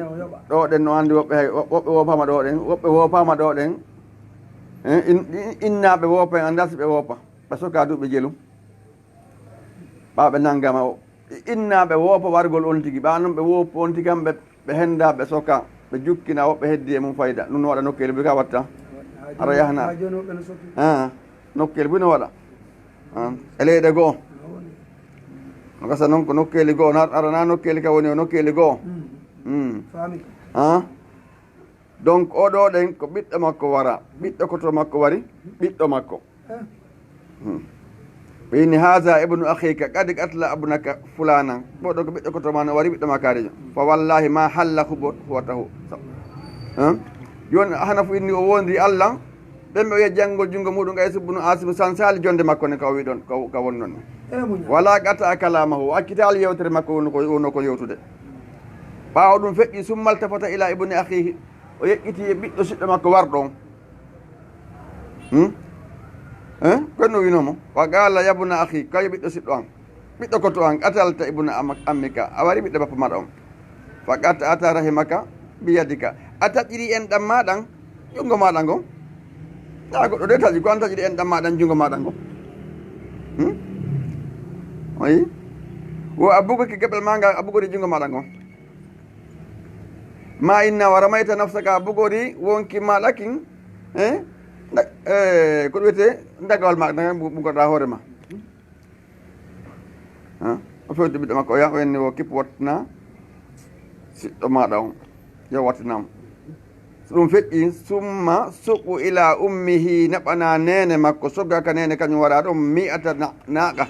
ɗo ɗen no andi woɓɓe hay, wo-, woɓɓe woopaama ɗo ɗen, woɓɓe woopaama ɗo ɗen. Eh, in-, in-, innaaɓe woopa, en anndaa si ɓe woopa. Ɓe soka duuɓi jelu. Ɓaawo ɓe nanngama o. Innaaɓe woopa wargol on tigi. Ɓaawo non ɓe woopa on tigi kam ɓe, ɓe hennda, ɓe soka, ɓe jukkina woɓɓe heddi e mum fayda. Ɗum no waɗa nokkeeli buy ka watta. Ara yahna. Ah, nokkeeli buy no waɗa. Ah, e leyɗe goo. No gasa non ko nokkeeli goo, na, ara na nokkeeli ka woni o nokkeeli goo. Mm. Ah. Donc, oɗo ɗen ko ɓiɗɗo makko wara, ɓiɗɗo koto makko wari, ɓiɗɗo makko. Hmm. Ɓe inni, "Haza ibnu akhika, qad qatala abnaka fulanan." Oɗo ko ɓiɗɗo koto ma no wari, ɓiɗɗo ma kaarijo. "Fa wallahi ma halla hubo-, huwatahu." Sa-, hein? Joni Hanafu inni o wondi Allah, ɓen ɓe o yiya janngol junngo muɗum Qays ibnu Asim sansaali jonde makko ne ka o wi ɗon, ka, ka won ɗon. Wala qata kalamahu, o accitaali yewtere makko wonno ko, wonno ko yewtude. Ɓaawo ɗum feƴƴi, summa altafata ila ibni akhihi, o yeƴƴiti e ɓiɗɗo siɗɗo makko warɗo on. Hmm? Eh? Ko no wino mo? Wa qala, "Yabna akhi, kayo ɓiɗɗo siɗɗo an. Ɓiɗɗo koto an, qatalta ibna am-, ammika, a wari ɓiɗɗo bappa maɗa on. Fa qata'ata rahimaka bi yadika. A taƴiri en ɗan maɗan, junngo maɗa ngon. Na goɗɗo de taƴi, ko an taƴiri en ɗan maɗan, junngo maɗa ngon." Hmm? Oyi. Wo a bugaki geɓel ma ngal, a bugori junngo maɗa ngon. Ma inna wa ramayta nafsaka, a bugori wonki maɗa kin, eh? Nda-, eh, ko ɗum wiyete ndagawal ma, nda-, bu-, bugoɗa hoore ma. Ha? O fewti ɓiɗɗo makko, o yaha, o inni wo kippu wattina siɗɗo maɗa on. Yo wattinam. So ɗum feƴƴi, summa suqu ila ummihi, naɓana nene makko, sogga ka nene kañum wara ɗon mi'ata na-, naqa.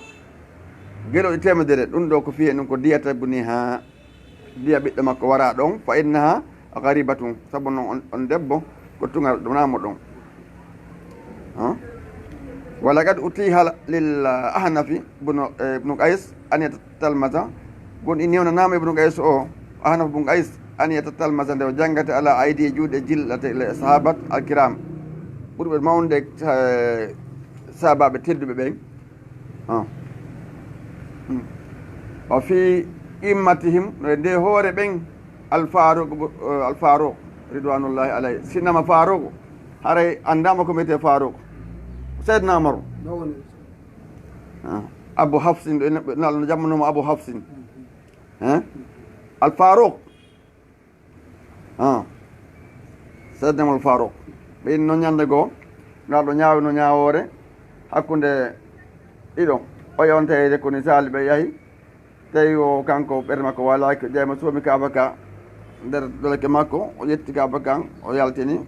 Geloɗi temedere, ɗum ɗo ko fiye ɗum ko diyata buniha. Diya ɓiɗɗo makko wara ɗon, fa innaha gharibatun, sabu non on, on debbo ko tugal ɗo namo ɗon. Ha? Wa laqad utiha lil Ahnafi bunu, eh, bunu Qais an yatatalmaza. Gon i newnanama ibnu Qais o, Ahnaf bun Qais, an yatatalmaza nde o janngata ala aydi e juuɗe jillata le sahabat al kiram. Ɓurɓe mawnude, eh, sahabaɓe tedduɓe ɓen. Ah. Hmm. Wa fi immatihim, no e nde hoore ɓen, Al Faruq, eh, Al Faruq, ridwanullahi alayhi. Sinama Faruq, haray anndama ko mbiyete Faruq. Seydina Umar. Ah. Abu Hafsin, ɗo ina, ɓe, nal-, no jammanoma Abu Hafsin. Eh? Al Faruq. Ah. Seydina Umar Faruq. Ɓe inni noon ñande goo, ngal ɗo ñaawi no ñaawoore hakkunde ɗiɗo. O yewta e ko ni sali ɓe yahi. Tawi o kanko ɓernde makko walaaki, o ƴeewi mo soomi kaaba ka nder dolake makko, o ƴetti kaaba kan, o yaltini,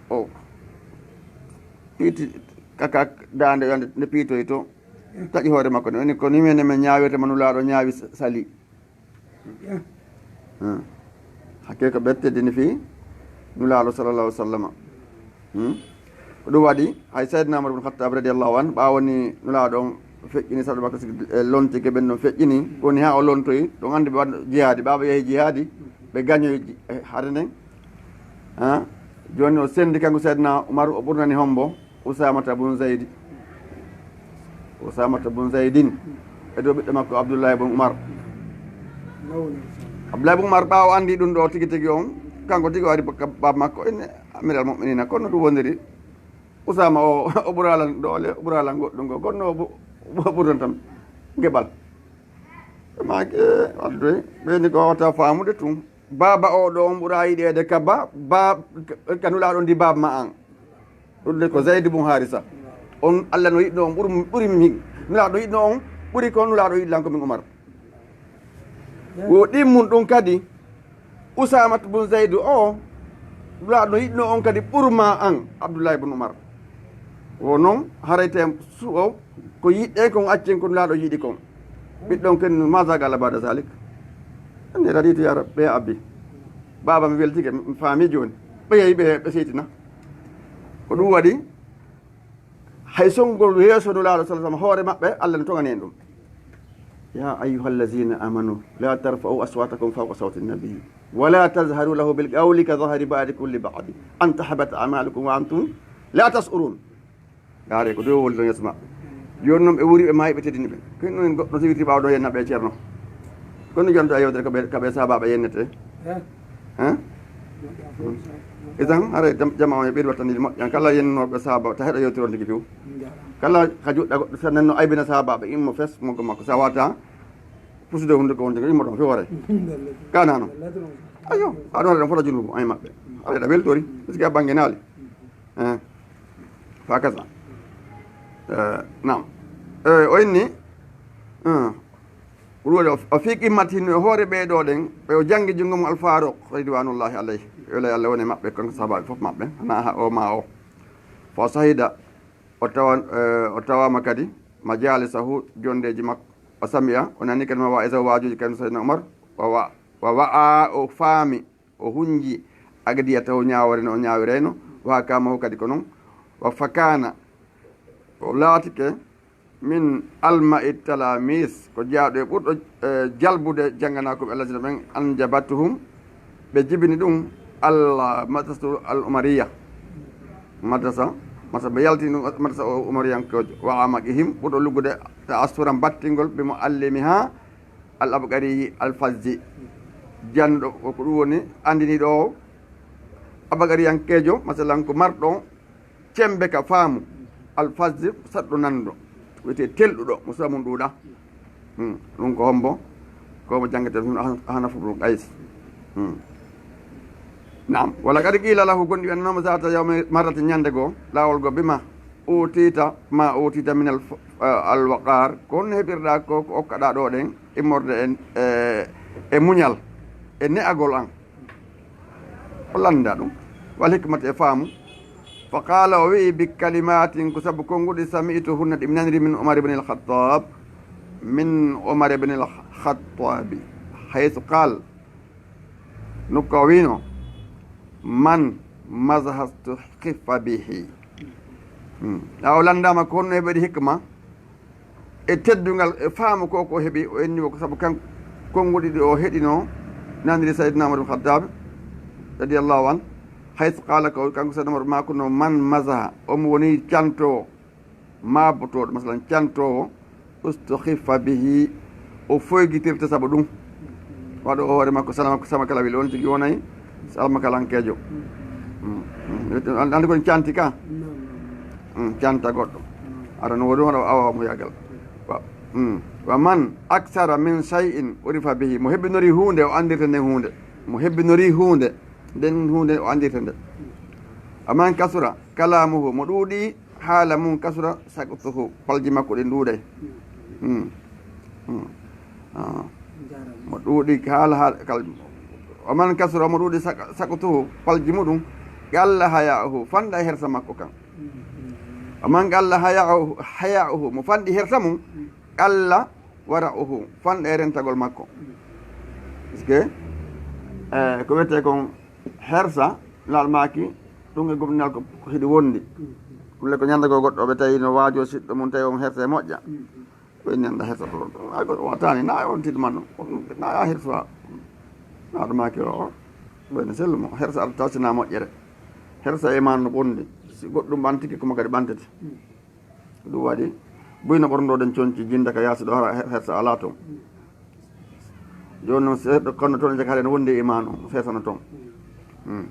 o piiti kaka daande nde, nde piitoyi to, taƴi hoore makko, ne woni ko ni men, men ñaawirta mo Nulaaɗo ñaawi sa-, sali. Hmm. Hakke ko ɓe teddini fii Nulaaɗo sallallahu alaihi wa sallama. Hmm? Ko ɗum waɗi, hay Sayyidina Umar ibn Khattab radiyallahu anhu, ɓaawo ni Nulaaɗo on feƴƴini saɗo makko, sigi, eh, lontike ɓen ɗon feƴƴini, ko woni haa o lontoyi, ɗon anndi ɓe waɗa jihaadi, ɓaawo ɓe yahi jihaadi, ɓe gañoyi ji-, eh, hare nden. Ah, jooni o sendi kanko Sayyidina Umar, o ɓurnani hombo? Usamata bun Zaydi. Usamata bun Zaydin. E dow ɓiɗɗo makko Abdullahi bun Umar. Abdullahi bun Umar, ɓaawo anndi ɗum ɗo tigi tigi on, kanko tigi o ari ba-, baaba makko, inne Amiral Mu'minina, kono ɗum wondiri. Usama o, o ɓuralan doole, o ɓuralan goɗɗum ngo, kono o bu-, o ɓurdan tan geɓal. Maake, wadde, ɓeyni ko wawata faamude tun. Baaba o ɗo on ɓura yiɗeede ka ba, ba, ka Nulaaɗo ndi baaba ma an. Ɗum de ko Zayd bun Harisa. On Allah no yiɗno on ɓuri, ɓuri min. Nulaaɗo yiɗno on ɓuri ko Nulaaɗo yiɗi lan ko min Umar. Wo ɗin mun ɗum kadi, Usamat bun Zaydu o, Nulaaɗo yiɗno on kadi ɓurma an, Abdullahi bun Umar. Wo noon, haray te su o, ko yiɗɗen kon accen ko Nulaaɗo yiɗi kon. Ɓiɗɗon ken, ma zaga ala bada zalik. Anne raditu ya Rabbi, ya Abbi. Baaba mi weltike, mi faami jooni. Ɓe yehi ɓe, ɓe seytina. Ko ɗum waɗi, hay sonngol yeeso Nulaaɗo sallallahu alaihi wasallam, hoore maɓɓe, Allah no togani en ɗum. Ya ayyuhallazina amanu, la tarfa'u aswatakum fawqa sawti nabi, wa la tajharu lahu bil qawli ka jahri ba'dikum li ba'di, an tahbata a'malukum wa antum la tash'urun. Yaare ko dow woni ɗon yeeso maɓɓe. Jooni noon ɓe wuuri, ɓe maayi, ɓe teddini ɓe. Ko ɗum en goɗɗo so wirti ɓaawo ɗo yenna ɓe ceerno. Kono jonto a yewtere ko ɓe, ka ɓe sahaabaaɓe yennete. Eh? Hein? Itan, haray jam-, jama o e ɓeydi wattande moƴƴan. Kala yennooɓe sahaaba, ta heɗo yewtere on tigi few. Kala ka juɗɗa goɗɗo, sa nenno aybina sahaabaaɓe, immo fes, mo ko makko. Sa wata pusude hunde ko wonde ko immo ɗon few haray. Kana noon. Ayo, aɗa waɗa ɗon fota junubu, ay maɓɓe. Haray ɗa weltori, parce que a bannge naali. Eh, fa kasa. Eh, naam. Eh, o inni, eh, ɗum waɗi o, o fii qimmatino e hoore ɓee ɗoo ɗen, ɓe o janngi junngo mum Al Faaruq, ridwanullahi alayhi. Yo Allah wone maɓɓe, kanko sahaabaaɓe fof maɓɓe, hana ha o ma o. Fa sahida, o tawa, eh, o tawaama kadi, majalisahu, jonndeeji makko. O sami'a, o nani kadi ma wa isa waajuuji kadi Seydina Umar, wa, wa, wa, wa a o faami, o hunji, agdiya taw ñaawore no o ñaawirayno, wa kamahu kadi ko noon, wa fakana, o laatike min alma i talamis, ko jaaɗo e ɓurɗo, eh, jalbude jannganaakoɓe Allah jina ɓen, anjabatuhum, ɓe jibini ɗum, al madrasatu al umariya, madrasa, madrasa ɓe yaltini ɗum, madrasa o umariyankoojo, wa amaqihim, ɓurɗo luggude ta asturan battingol, bi muallimiha, al abqari al fazzi, jannuɗo o ko ɗum woni anndiniiɗo o, abaqariyankeejo, masalan ko marɗo cembe ka faamu, al fazzi saɗɗo nanndo, wiyetee telɗuɗo, mo suwa mum ɗuuɗa. Hmm, ɗum ko hombo? Ko mo janngeten ɗum Ahana Fubnu Qays. Hmm. Naam, wala kadi qiila lahu, gonɗi wiyannoo mo zaata yawmi marrati, ñannde goo, laawol goo, bima utita ma utita min al, eh, al waqar, ko honno heɓirɗaa ko, ko okkaɗaa ɗoo ɗen, immorde e, e, e muñal, e ne'agol an. O lannda ɗum, wal hikmata e faamu. Fa qaala, o wi'i, bi kalimatin, ko sabu konnguɗi, sami'tuhunna, ɗi mi naniri, min Umar ibn al-Khattab, min Umar ibn al-Khattabi, haythu qaal, nokku o wiino, man mazaha stukhiffa bihi. Hmm. Ɓaawo lanndaama ko honno heɓiri hikma, e teddungal, e faamu ko, ko heɓi, o enni o ko sabu kan, konnguɗi ɗi o heɗino, naniri Sayyidina Umar ibn Khattab, radiyallahu anhu, haythu qaala, ko kanko Sayyidina Umar maakuno, man mazaha, omo woni cantoowo, maabotooɗo, masalan, cantoowo, ustukhiffa bihi, o foygitirta sabu ɗum. Waɗo o hoore makko, sala makko sama kala weli, on tigi wonay salmakalankeejo. Mm, mm. An-, anndi ko en canti ka? Mm, canta goɗɗo. Ara no woodi hono awa mo yagal. Wa, mm. Wa man aksara min shay'in urifa bihi. Mo hebbinori huunde, o anndirta nden huunde. Mo hebbinori huunde, nden huunde o anndirta nde. Wa man kasura kalamuhu, mo ɗuuɗi haala mum, kasura saktuhu, palji makko ɗi ɗuuɗay. Mm. Mm. Ah. Mo ɗuuɗi haala, haala, kal-, o man kasura, mo ɗuuɗi sak-, saktuhu, palji muɗum, qalla haya'uhu, fanɗa e hersa makko kan. O man qalla haya'uhu, haya'uhu, mo fanɗi hersa mum, qalla wara'uhu, fanɗa e rentagol makko. Parce que, eh, ko wiyetee kon hersa, laal maaki, ɗum e gomɗinal ko, ko heɗi wondi. Ɗum le ko ñande goo goɗɗo ɓe tawi no waajoo siɗɗo mum, tawi on hersa e moƴƴa. O inni annda hersa to, ay goɗɗo wataani, na on tiɗ man, na ya hersa. Na ɗum maaki o, o, ɓayno sellumo, hersa arta taw sina moƴƴere. Hersa e man no ɓondi, si goɗɗum ɓantike, kuma kadi ɓantete. Ɗum waɗi, buy no ɓornoɗen conci jinda ka yaasi ɗo, hara he-, hersa alaa toon. Jooni noon, seeɗa kono toon, jaka hare no wondi e iman o, feesano toon. Hmm.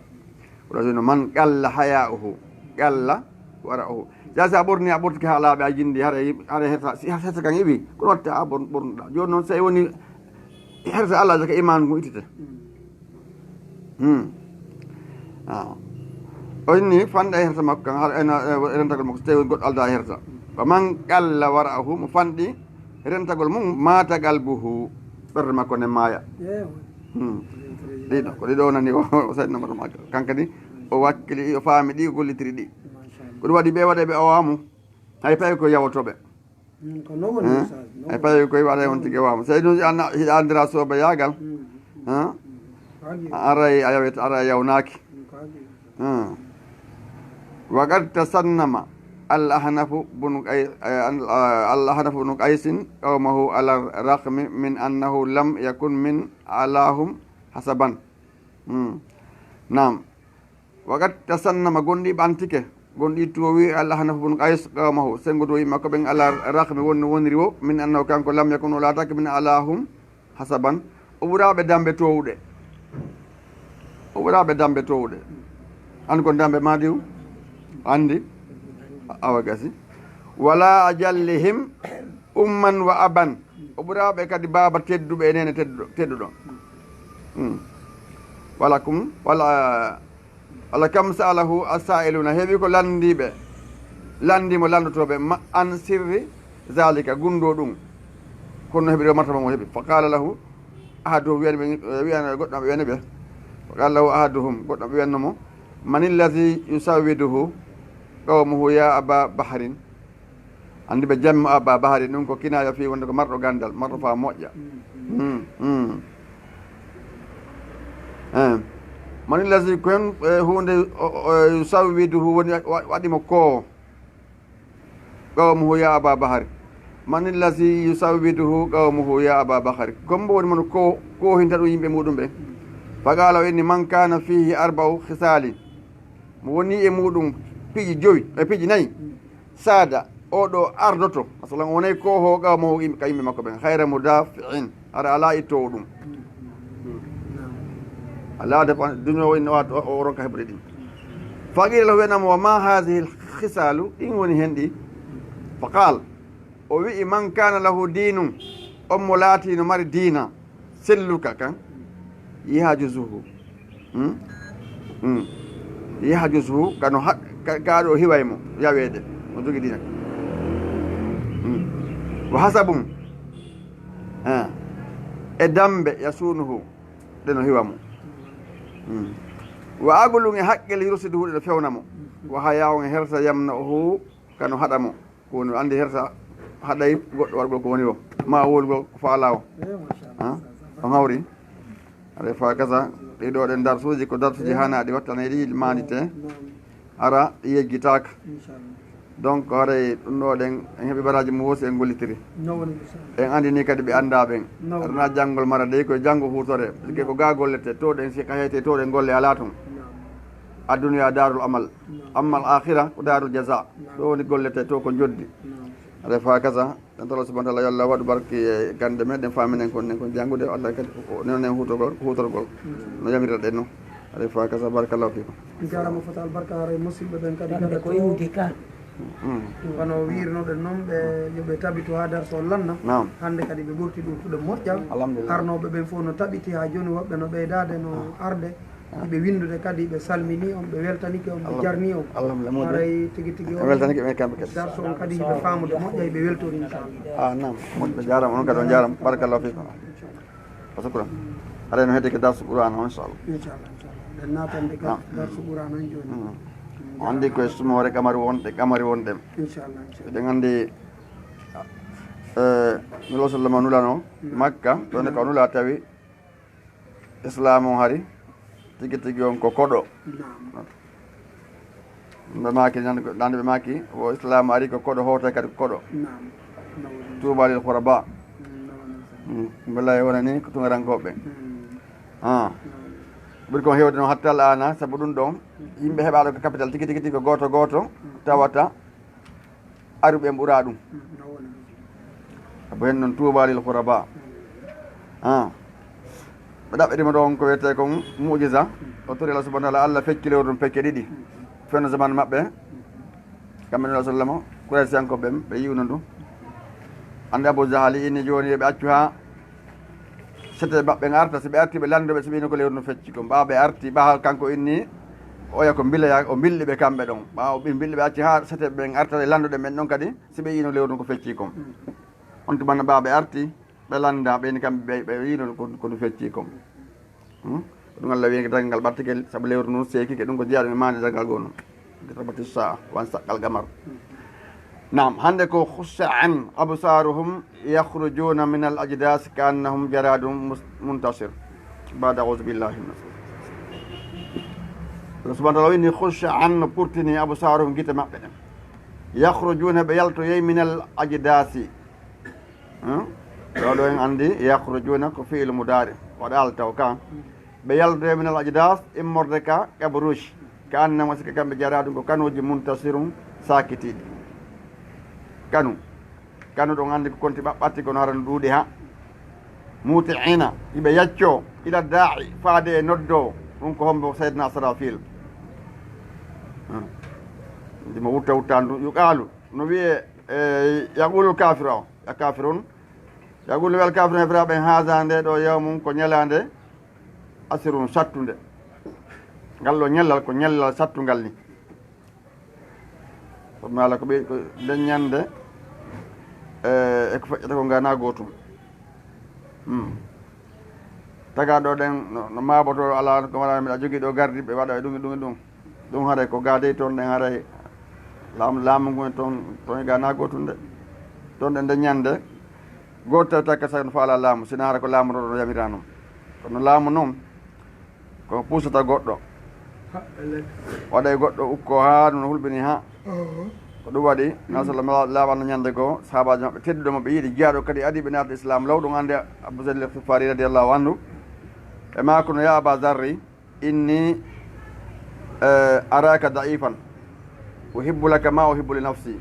Wala sino man qalla haya'uhu, qalla wara'uhu. Sa, sa ɓorni, a ɓortike haa laaɓi, a jindi, hara yi-, hara hersa, si hersa kan iwi, kono watta a ɓor-, ɓornuɗa. Jooni noon, so woni hersa Allah, jaka iman ngu itite. Hmm. Ah. O inni fanɗa e hersa makko kan, har ena, e rentagol makko, so tawi goɗɗo alda e hersa. Wa man qalla wara'uhu, mo fanɗi rentagol mum, mata qalbuhu, ɓernde makko ne maaya. Hmm. Ɗiɗo, ko ɗiɗo wonani o, o saɗi nambar makko. Kan kadi, o wakkili, o faami ɗi, o gollitiri ɗi. Ko ɗum waɗi ɓe waɗe ɓe awamu, hay tawi ko yawotoɓe. Mm, ko noon woni. Eh? Message, noon. E payi koye waɗa on tigi waama. So ɗum anna, hiɗa anndira sobayaagal. Mm, mm. Eh? Mm. Ko adii. A aray a yawete, ara a yawnaaki. Mm, ko adii. Eh. Wa qad tasannama al-Ahnafu bunu Qay-, eh, al-, al-Ahnafu bunu Qaysin qawmahu ala raghmi min annahu lam yakun min alahum hasaban. Mm. Naam. Wa qad tasannama, gonɗi ɓantike, Gonɗo ittu o wi Al-Ahnaf bun Qays qawmahu, senngo dow yimɓe makko ɓen, ala raqmi, won no woniri wo, min annahu, kanko, lam yakun, o laatake, min alahum hasaban, o ɓuraaɓe dambe toowuɗe. O ɓuraaɓe dambe toowuɗe. An kon dambe ma diw? Anndi? Awa gasi. Wala ajallihim umman wa aban. O ɓuraaɓe kadi baaba tedduɓe e neene tedduɗo, tedduɗo. Hmm. Wala kum, wala, wala kam sa'alahu as-sa'iluna. Heɓi ko lanndiiɓe, lanndii mo lanndotooɓe ma an sirri zalika, gunndoo ɗum. Kono no heɓiri o martaba mo heɓi. Fa qala lahu ahaduhum, wiyani ɓe, wiyani goɗɗo maɓɓe wiyani ɓe. Fa qala lahu ahaduhum, goɗɗo maɓɓe wiyanno mo, man illazi yusawwiduhu qawmuhu ya aba bahrin? Anndi ɓe jamma aba bahrin, ɗum ko kinaya fii wonde ko marɗo ganndal, marɗo faa moƴƴa. Hmm, hmm. Eh. Man illazi, ko hen, eh, huunde, o, o, yusawwiduhu, woni wa-, waɗi mo koowo. Qawmuhu ya aba bahri. Man illazi yusawwiduhu qawmuhu ya aba bahri? Kombo woni mo ko, koohinta ɗum yimɓe muɗum ɓe? Fa qala, o inni, man kana fihi arba'u khisali. Mo woni e muɗum piiji jowi, e piiji nayi. Sada, o ɗo ardoto. Masalan, o wonay kooho qawmuhu, yimɓe, ka yimɓe makko ɓen. Khayra mudafi'in. Hara alaa ittoowo ɗum. Alaa de, duñoowo inno waat o, o ronka heɓude ɗin. Fa qila lahu, wiyanamo, wa ma hadhihi al khisalu, ɗin woni hen ɗi? Fa qal, o wi'i, man kana lahu dinun, on mo laati no mari diina, selluka kan, yahjuzuhu. Hmm? Hmm. Yahjuzuhu, kano ha-, ka, ka ɗo hiway mo yaweede. O jogi diina. Hmm. Wa hasabun. Eh. E dambe, yasunuhu, ɗe no hiwa mo. Hmm. Wa aqlun, e haqqille, yursiduhu, ɗe no fewna mo. Wa haya'un, e hersa, yamna'uhu, kano haɗa mo. Ko woni, anndi hersa haɗay goɗɗo waɗgol ko woni o, ma wowlugol ko faalaa o. Eh, machallah. Ha? On hawri? Aɗa faa kasa, ɗi ɗo ɗen darsuuji ko darsuuji haanaaɗi wattane ɗi maandite. Naam. Hara yejjitaaka. Inchallah. Donc, haray ɗum ɗo ɗen, en heɓi baraaji mo woosi en gollitiri. No woni, inchallah. En anndini kadi ɓe anndaa ɓen. No woni. Hara na janngol mara dey koye janngo huutore. Parce que ko gaa gollete, to ɗen si ka heyte, to ɗen golle alaa toon. Naam. Adduniya daarul amal. Naam. Amma al akhira ko daarul jaza. Naam. Ɗo woni gollete to ko joddi. Naam. Aɗa faa kasa. Tan Allah subhanahu wa ta'ala, yo Allah waɗu barke e gannde meɗen, faaminen kon, nen kon janngude, Allah kadi o newnen huutogol, huutorgol. Mm. No yamirta ɗen non. Aɗa faa kasa, barakallahu fiikum. Jarama fota albarka, haray musidɓe ɓen kadi. Wonde ko iwde ka. Mm. Wano wiirnoɗen noon, ɓe, yo ɓe tabitu haa darso lanna. Naam. Hannde kadi ɓe ɓurti ɗum fuɗe moƴƴa. Alhamdulillah. Arnooɓe ɓen fof no tabiti haa jooni, woɓɓe no ɓeydaade, no arde. Hiɓe winndude kadi, ɓe salmini on, ɓe weltanike on, ɓe jarni on. Alhamdulillah, moƴƴi. Haray tigi tigi on weltanike ɓe kamɓe kadi. Darso on kadi hiɓe faamude moƴƴa, hiɓe weltori, inchallah. Ah, naam. Moƴƴi, jarama, on kadi on jarama. Barakallahu fikum. Wa shukran. Haray no hedde ke darsu Qur'an on, inchallah. Inchallah, inchallah. Ɗen naatande ka darsu Qur'an on jooni. Mm. On anndi koye sumoore kamari wonde, kamari wonde. Inchallah, inchallah. Eɗen anndi, eh, Nulaaɗo sallallahu alaihi wasallam nulano Makka, ɗon ko nula tawi Islaam on hari, tigi tigi on ko koɗo. Naam. Ɓe maaki nan, nan ɓe maaki, wo Islaam ari ko koɗo, hoote kadi ko koɗo. Naam. Naam. Tuuba lil ghuraba. Naam. Mm, mbela e wona ni ko tungarankooɓe. Mm. Ah. Naam. Ɓuri kon heewde noon hatta al aana, sabu ɗum ɗon, yimɓe heɓaaɗo ko capital tigi tigi tigi ko gooto gooto, tawata aruɓe en ɓuraa ɗum. Ko heen noon tuuba lil ghuraba. Ah. Ɓe ɗaɓɓirima ɗoon ko wiyetee kon mu'jiza. O tori Allah subhanahu wa ta'ala, Allah fecci lewru ndun pecce ɗiɗi. Fenno zaman maɓɓe. Kamɓe Nulaaɗo sallallahu alaihi wasallam, Quraysiyankooɓe ɓen, ɓe yi'uno ɗum. Anndi Abu Jahali inni jooni yo ɓe accu haa sete maɓɓe en arta, si ɓe arti ɓe lanndoɓe, si ɓe yi'ino ko lewru no fecci kon. Ɓaawo ɓe arti, ɓaawo kanko inni, oya ko mbiloya, o mbilli ɓe kamɓe ɗon. Ɓaawo ɓe mbilli ɓe acci haa sete ɓen arta e lanndoɗen ɓen ɗon kadi, si ɓe yi'ino lewru no ko fecci kon. On tuma no ɓaawo ɓe arti, ɓe lannda, ɓe inni kamɓe ɓe, ɓe yi'ino ko, ko no fecci kon. Hmm? Ko ɗum Allah wi'i, dagal ngal ɓartike, sabu lewru ndun seekike, ɗum ko jeyaaɗum e maande dagal goo non. Iqtarabati saa'a, wan saqqal qamar. Naam, hannde ko khushi'an absaruhum yakhrujuna min al ajdas ka'annahum jaradun mus-, muntashir. Ba'da a'udhu billahi minash shaytanir rajim. Allah subhanahu wa ta'ala wi'i, khushi'an, no purtini absaruhum, gite maɓɓe ɗen. Yakhrujuna, ɓe yaltoyay, min al ajdasi. Hmm? Ɗo ɗo en anndi, yakhrujuna ko fi'il mudaari. Waɗaali taw ka. Ɓe yaltoyay min al ajdas, immorde ka kabaruuji. Ka annama sika kamɓe jara ɗum ko kanuuji muntasirun saakitiiɗi. Kanu. Kanu ɗon anndi ko konti ɓaɓɓatti kono hara no ɗuuɗi ha. Muti'ina, iɓe yacco, ila da'i, faade e noddo, ɗum ko hombo Seydina Sarafil. Hmm. Ndi mo wutta wuttandu, yuqaalu, no wi'e, e, yaqulul kafiru, o, ya kafirun, yaqulu wel kafirun, e fira ɓen, haza, nde ɗo, yawmun, ko ñalaande, asirun, sattunde. Ngal ɗo ñallal ko ñallal sattungal ni. Sabu mi haala ko ɓe, ko nden ñande, e, e ko feƴƴata ko ngana gootum. Hmm. Taga ɗo ɗen, no, no maaboto ala ko wala miɗa jogii ɗo gardi, ɓe waɗa e ɗum e ɗum e ɗum. Ɗum haray ko gaadey toon ɗen haray laamu, laamu ngun e toon, toon e gana gootum de. Toon ɗen nden ñande, gooto tawi takka sa no faala laamu, sina hara ko laamu ɗo, ɗo yamira noon. Kono laamu noon, ko puusata goɗɗo. Waɗay goɗɗo ukko haa no hulɓini haa. Ko ɗum waɗi, na sallam laaɓano ñande goo, sahabaaji maɓɓe tedduɗo mo ɓe yiɗi jiyaaɗo kadi adi ɓe naata Islam law, ɗum annde Abu Zayd al-Ghifari radiyallahu anhu. E maako no, "Ya Aba Zarri, inni, eh, araka da'ifan. Uhibbu laka ma uhibbu li nafsi.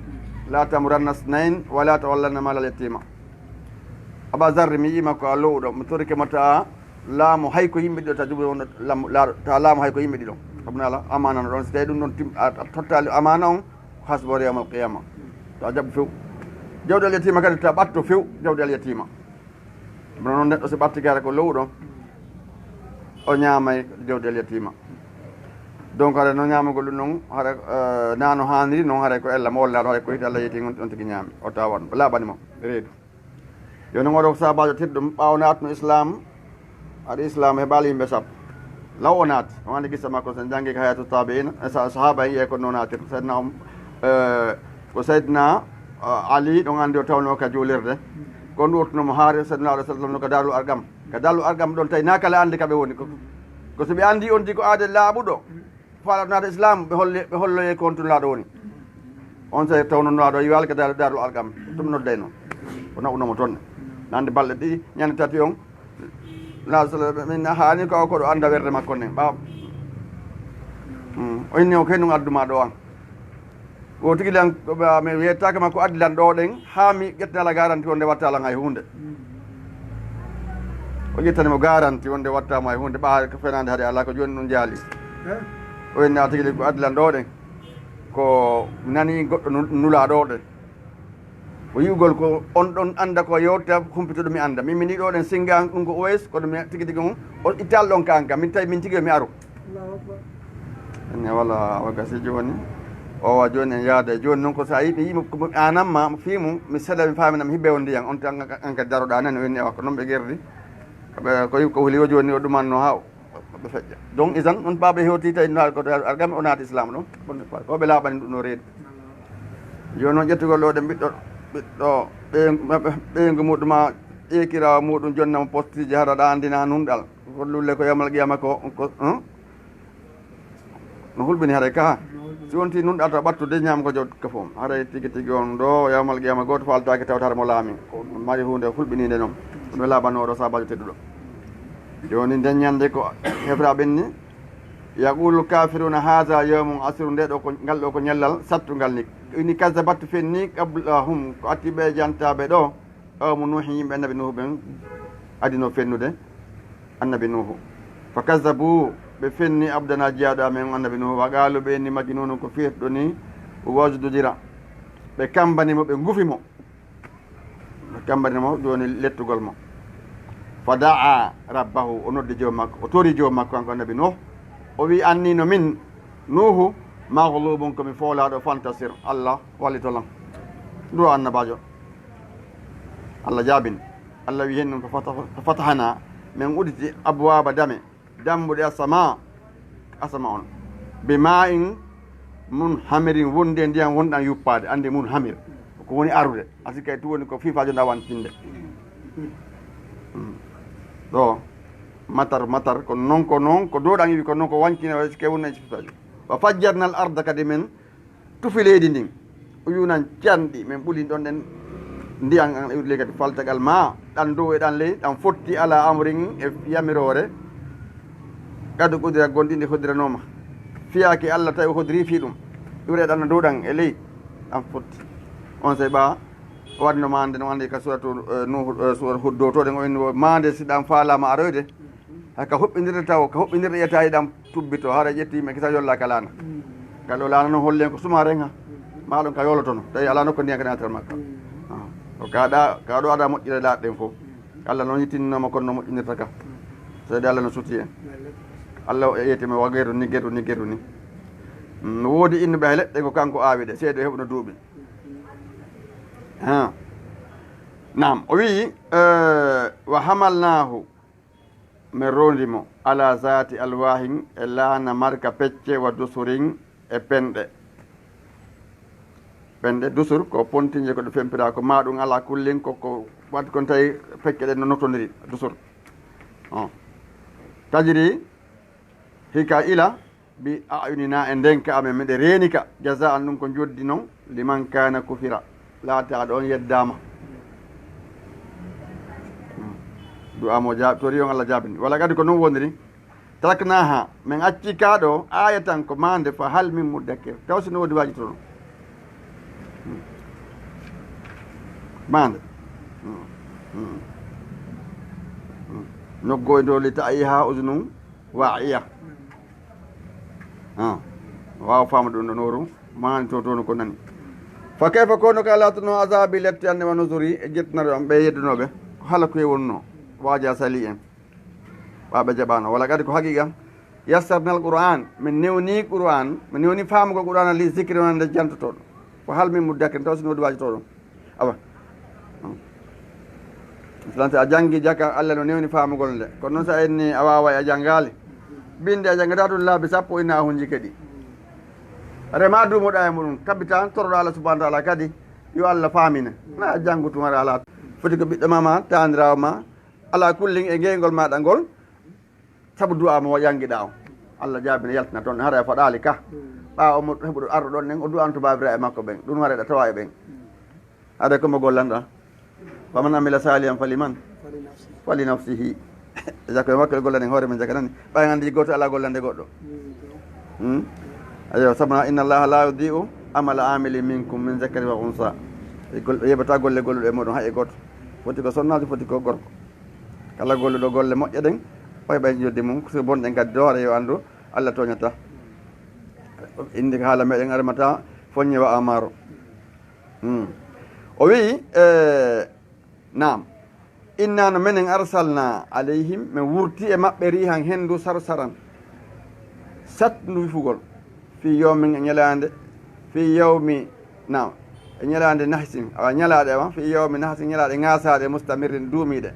La tamuranna isnayn, wa la tawallanna malal yatima." Aba Zarri, mi yiima ko a lowɗo, mi torike ma ta laamu hay ko yimɓe ɗiɗo, ta juɓe wonɗo laamu, laaɗo, ta laamu hay ko yimɓe ɗiɗo. Sabu nala amaana no ɗon, si tawi ɗum ɗon tim-, a, a tottaali amaana on, ko hasboore yawmal qiyama. Ta jaɓu few. Jawdi al yatima kadi ta ɓatto few, jawdi al yatima. Kono noon neɗɗo si ɓatti kare ko lowɗo, o ñaamay jawdi al yatima. Donc, hara no ñaamugol ɗum noon, hara, eh, na no haaniri noon, haray ko ella mo wallaaɗo, haray ko hite Allah yeeti on, on tigi ñaami, o tawan, o laaɓani mo reedu. Yo noon oɗo ko saabaajo tedduɗo, ɓaawo naatno Islam, haɗi Islam heɓaali yimɓe sappo. Law o naati, on anndi gissa makko, sen janngi ko hayatu tabi'in, e sa-, sahaaba en, yi'e ko no naatirta. Seydina Om-, eh, ko Seydina, eh, Ali, ɗon anndi o tawno ka juulirde. Ko ɗum wurtuno mo haare Seydina Alayhi Salaam no ka Daarul Arqam. Ka Daarul Arqam ɗon tawi na kala anndi ka ɓe woni. Ko, ko so ɓe anndi on tigi ko aade laaɓuɗo, faalaɗo naata Islam, ɓe holle, ɓe holloye ko on tun laaɗo woni. On sey tawno laaɗo yiwaali ka Daarul, Daarul Arqam. Ɗum noddayno. O naɓuno mo toon. Nande balɗe ɗiɗi, ñande tati on, na sala min haani ko, ko ɗo annda werde makko nden. Ɓaawo. Mm. O inni o ko hennun adduma ɗo an. Ko tigi lan, ko ɓe, mi yettaaka ma ko addi lan ɗo ɗen, haa mi ƴetta la garanti wonde watta lan hay hunde. O ƴettani mo garanti wonde watta mo hay hunde, ɓaa ko fenande hade Allah ko jooni ɗum jaali. Eh? O inni a tigi ko addi lan ɗo ɗen. Ko mi nani goɗɗo nu-, nula ɗo ɗen. Ko yi'ugol ko on ɗon annda ko yewta humpito ɗum mi annda. Min, min ɗiɗo ɗen singa an ɗum ko Uwais, kono mi tigi tigi on, o itta Allah on ka an ka. Min tawi min tigi yo mi aru. Allahu Akbar. Ene wala o gasi jooni. O wa jooni en yaada. Jooni noon ko so a yiɗi, yiɗi ko mi aanan ma, fii mum, mi seeɗa mi faamina mi hibbe on ndiyan. On tan an ka daroɗaa nani o inni awa ko noon ɓe gerdi. Ko ɓe, ko, ko huli o jooni o ɗumanno haa o. Ɓe feƴƴa. Donc, isan, on baaɓe hewti tawi no ko Arqam o naati Islam ɗon. Ko ɓe laaɓani ɗum no reedu. Yo noon ƴettugol ɗo ɗen ɓiɗɗo, ɓiɗɗo, ɓeyngu, ɓeyngu muɗum, a ƴeekiraawo muɗum, jonna mo postiiji, hara ɗa anndina nunɗal. Ko lulle ko yawmal qiyama ko, ko, hmm? No hulɓini haray ka. Si wonti nunɗal ta ɓattude ñaam ko jawdi ka fof. Haray tigi tigi on ɗo yawmal qiyama gooto faaltaake tawta hara mo laami. Ko mari huunde hulɓiniinde noon. Ɗum laaɓanoo ɗo saabaajo tedduɗo. Jooni nden ñande ko hefra ɓenni. Yaqulu kafiruna haza yawmun asirun, nde ɗo ko, ngal ɗo ko ñallal sattungal ni. Ini kazabat fenni qablahum, ko atti ɓe jantaaɓe ɗo. Qawmu Nuuhin, yimɓe Annabi Nuuhu ɓen adino fennude Annabi Nuuhu. Fa kazabu, ɓe fenni abdana jiyaaɗo amen Annabi Nuuhu, wa qaalu, ɓe inni majnunun ko firtuɗo ni, wazdujira. Ɓe kambani mo, ɓe ngufi mo. Ɓe kambani mo, jooni lettugol mo. Fa da'a rabbahu, o noddi joom makko, o tori joom makko kanko Annabi Nuuhu. O wi, anni no min, Nuuhu, maghlubun, ko mi foolaaɗo, fantasir, Allah wallito lan. Ndu annabaajo. Allah jaabin. Allah wi hen ɗum, fa fata-, fa fatahna, min udditi abwaaba dame, dambuɗe asama, asama on. Bi ma'in munhamirin, wonde ndiyam wonɗam yuppaade, ande munhamir. Ko woni arude. Asi kay tu woni ko fiifaajo nda wantinde. Hmm. Ɗo, matar, matar, ko non, ko non, ko dow ɗam iwi, ko non ko wankina, wa si kay woni fiifaajo. Wa fajjarna al arda kadi min tufi leydi ndin, uyunan canɗi, min ɓuli ɗon ɗen ndiyan an iwde ley kadi faltagal ma, ɗan dow e ɗan ley, ɗan fotti ala amrin e yamiroore, kadi qudira gonɗinde hoddiranooma. Fiyaaki Allah tawi o hodiri fii ɗum. Iwre ɗan no dow ɗan e ley. Ɗan fotti. On sey ɓa waɗno maande no anndi ka suuratu, eh, Nuuhu, eh, suuratu Hud dow to ɗen o inni wo maande si ɗan faalaama aroyde. Hay ka huɓɓindirde taw, ka huɓɓindirde ƴettaade ɗan tubbito, hara ƴetti men kisa yolla ka laana. Ka ɗo laana no hollen ko suma renga. Ma ɗon ka yolotono. Tawi alaa nokko ndiyan ka naatata makka. Ah. Ko ka ɗa, ka ɗo ada moƴƴire laaɗe ɗen fof. Allah noon yittinnooma kono no moƴƴinirta ka. Seede Allah no suti en. Allah o yeetima wa geru ni, geru ni, geru ni. Mm, no woodi innuɓe hay leɗɗe ko kanko aawi ɗe, seede o heɓuno duuɓi. Ha. Naam, o wi'i, eh, wa hamalnaahu, min rowndi mo, ala zaati alwahin, e laana marka pecce, wa dusurin, e penɗe. Penɗe, dusur, ko pontinje ko ɗe fempira, ko ma ɗum ala kullin, ko, ko waɗi kon tawi pecce ɗen no nottondiri, dusur. On. Tajiri, hika ila, bi a'yunina e ndenka amen, miɗen reeni ka, jaza'an ɗum ko njoddi non, liman kana kufira, laata ɗon yeddaama. Hmm. Du'a mo jaab-, tori on Allah jaabini. Wala kadi ko non woniri. Taraknaha, min acci ka ɗo, ayatan ko maande, fa hal min muddakir. Taw si no woodi waajitoɗo. Hmm. Maande. Hmm. Hmm. Hmm. Noggo e ndo li ta'iha uzunun wa'iya. Ah. Waaw faamu ɗum ɗo nooru. Maani to toon ko nani. Fa kayfa kono ka laatano azabi lette an wa nuzuri e jettinare am ɓe yeddunooɓe. Ko hala ko e wonno. Waaja sali en. Ɓa ɓe jaɓaano. Wala kadi ko haqiqa. Yassarna al Qur'an. Min newni Qur'an. Min newni faamugol Qur'an li zikri wonande jantotoɗo. Fa hal min muddakir taw sino waɗi waajotooɗo. Awa. Misalan, si a janngi jaka, Allah no newni faamugol nde. Kono noon, si a inni a waaway, a janngaali. Binde a janngata ɗum laabi sappo, ina a hunji kadi. Rema duumoɗa e muɗum, tabitan toroɗa Allah subhanahu wa ta'ala kadi, yo Allah faamine. Na a janngu tun hara alaa. Foti ko ɓiɗɗo ma, ma, taaniraawo ma, alaa kullin e ngeengol maaɗa ngol, sabu du'a mo yanngiɗa on. Allah jaabina yaltina toon, hara e faɗaali ka. Ɓaawo mo heɓuɗo arɗo ɗon nen, o du'anto baabiraaɓe makko ɓen. Ɗum hara e ɗa tawa e ɓen. Hara ko mo gollanɗa. Faman amila salihan faliman? Fali nafsihi. Jaka e makko e gollanen hoore men jaka nani. Ɓay anndi gooto alaa gollande goɗɗo. Hmm? Ayo, sabu inna Allaha la yudi'u amala amilin minkum min zakarin wa unsa. E gol-, yeɓata golle golluɗo e muɗum hay e gooto. Foti ko sonnaajo, foti ko gorko. Kala golluɗo golle moƴƴe ɗen, o heɓa e joddi mum. So bonɗen kadi doore yo anndu, Allah tooñata. Indi ko haala meɗen armata foññe wa amaro. Hmm. O wi'i, eh, naam. Inna no menen arsalna alayhim, min wurti e maɓɓe rihan henndu sarsaran. Satndu wifugol. Fi yawmin e ñalaande, fi yawmi, naam, e ñalaande nahsin, awa ñalaaɗe awa, fi yawmi nahsin, ñalaaɗe ŋaasaaɗe, mustamirrin duumiiɗe.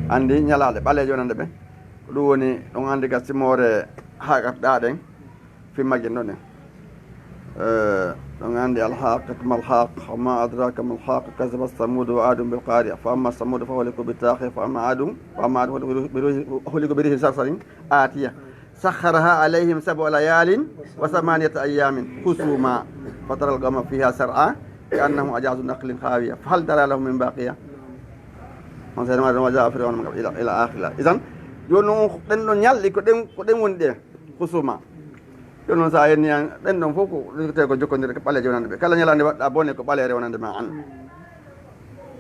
Anndi ñalaaɗe ɓaleeje wonande ɓe. Ko ɗum woni, ɗum anndi ka simoore haaɗirɗe ɗen, fi majje ɗon en. Eh, ɗon anndi alhaqat malhaq, wa ma adraka malhaq, kazabat samud wa adun bil qari'a, fa amma samud fa uhliku bi taghiya, fa amma adun, fa amma adun uhliku bi rihin sarsarin atiya. Sakhkharaha alayhim sab'a layalin wa thamaniyata ayyamin husuma. Fatara al-qawma fiha sar'a ka'annahum a'jazu nakhlin khawiya. Fahal tara lahum min baqiya. On sey ma wa ja'a fir'auna ila, ila akhirih. Idan, jooni non ɗen ɗon ñalɗi ko ɗen, ko ɗen woni ɗe husuma. Jooni non sa yenni an, ɗen ɗon fof ko, te ko jokkondirɗe ko ɓaleeje wonande ɓe. Kala ñalaande waɗɗa bone ko ɓaleere wonande ma an.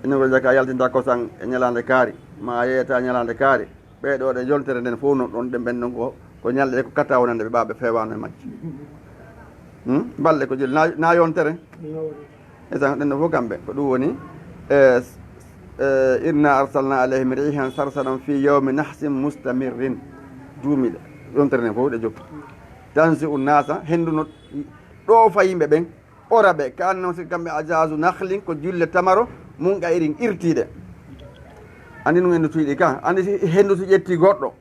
Ina ko jaka yaltinta kosan e ñalaande kaari, ma yeeyata ñalaande kaari. Ɓee ɗoo ɗe yontere nden fof no ɗon ɗe ɓen ɗon ko, ko ñalɗe ko kata wonande ɓe ɓa ɓe fewaano e majje. Hmm? Balɗe ko joli na, na yontere. E tan ɗen ɗo fof kamɓe, ko ɗum woni, eh, s-, eh, inna arsalna alayhim rihan sarsaran fi yawmi nahsin mustamirrin. Duumiiɗe, yontere nden fof ɗe jokki. Tansi un nasa, henndu no ɗo fa yimɓe ɓen, ora ɓe, ka annahum si kamɓe ajazu nakhlin ko julle tamaro, mun qa irin irtiiɗe. Anndi ɗum henndu tuyɗi ka, anndi si henndu si ƴetti goɗɗo,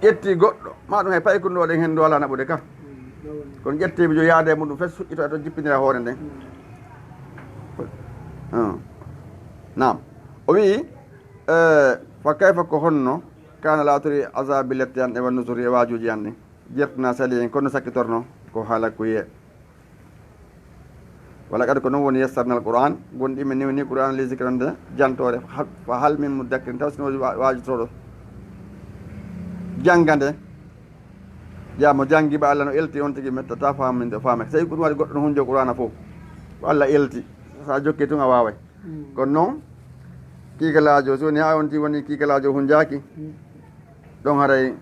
ƴetti goɗɗo, ma ɗum hay paykun ɗo ɗen henndu alaa naɓude ka. Kono ƴetti mijo yaade e muɗum fes suƴƴito e to jippindira hoore nden. Ah. Naam. O wi'i, eh, fa kayfa ko honno, kana laatori azabi lette an e wa nusuri e waajuuji an ɗin. Jertina sali en kono sakkitorno ko haala kuye. Wala kadi ko non woni yassarnal Qur'an, gonɗi min newni Qur'an li zikri wonde jantoore, fa hal min muddakkirin, taw sino wa-, waajotooɗo jannga nde. Yaa mo janngi ba Allah no elti on tigi mettata faaminde o faamake. Tawi ko ɗum waɗi goɗɗo no hunjo Qur'aana fof. Ko Allah elti. So a jokkii tun a waaway. Kono noon, kiikalaajo, so woni haa on tigi woni kiikalaajo hunjaaki, ɗon haray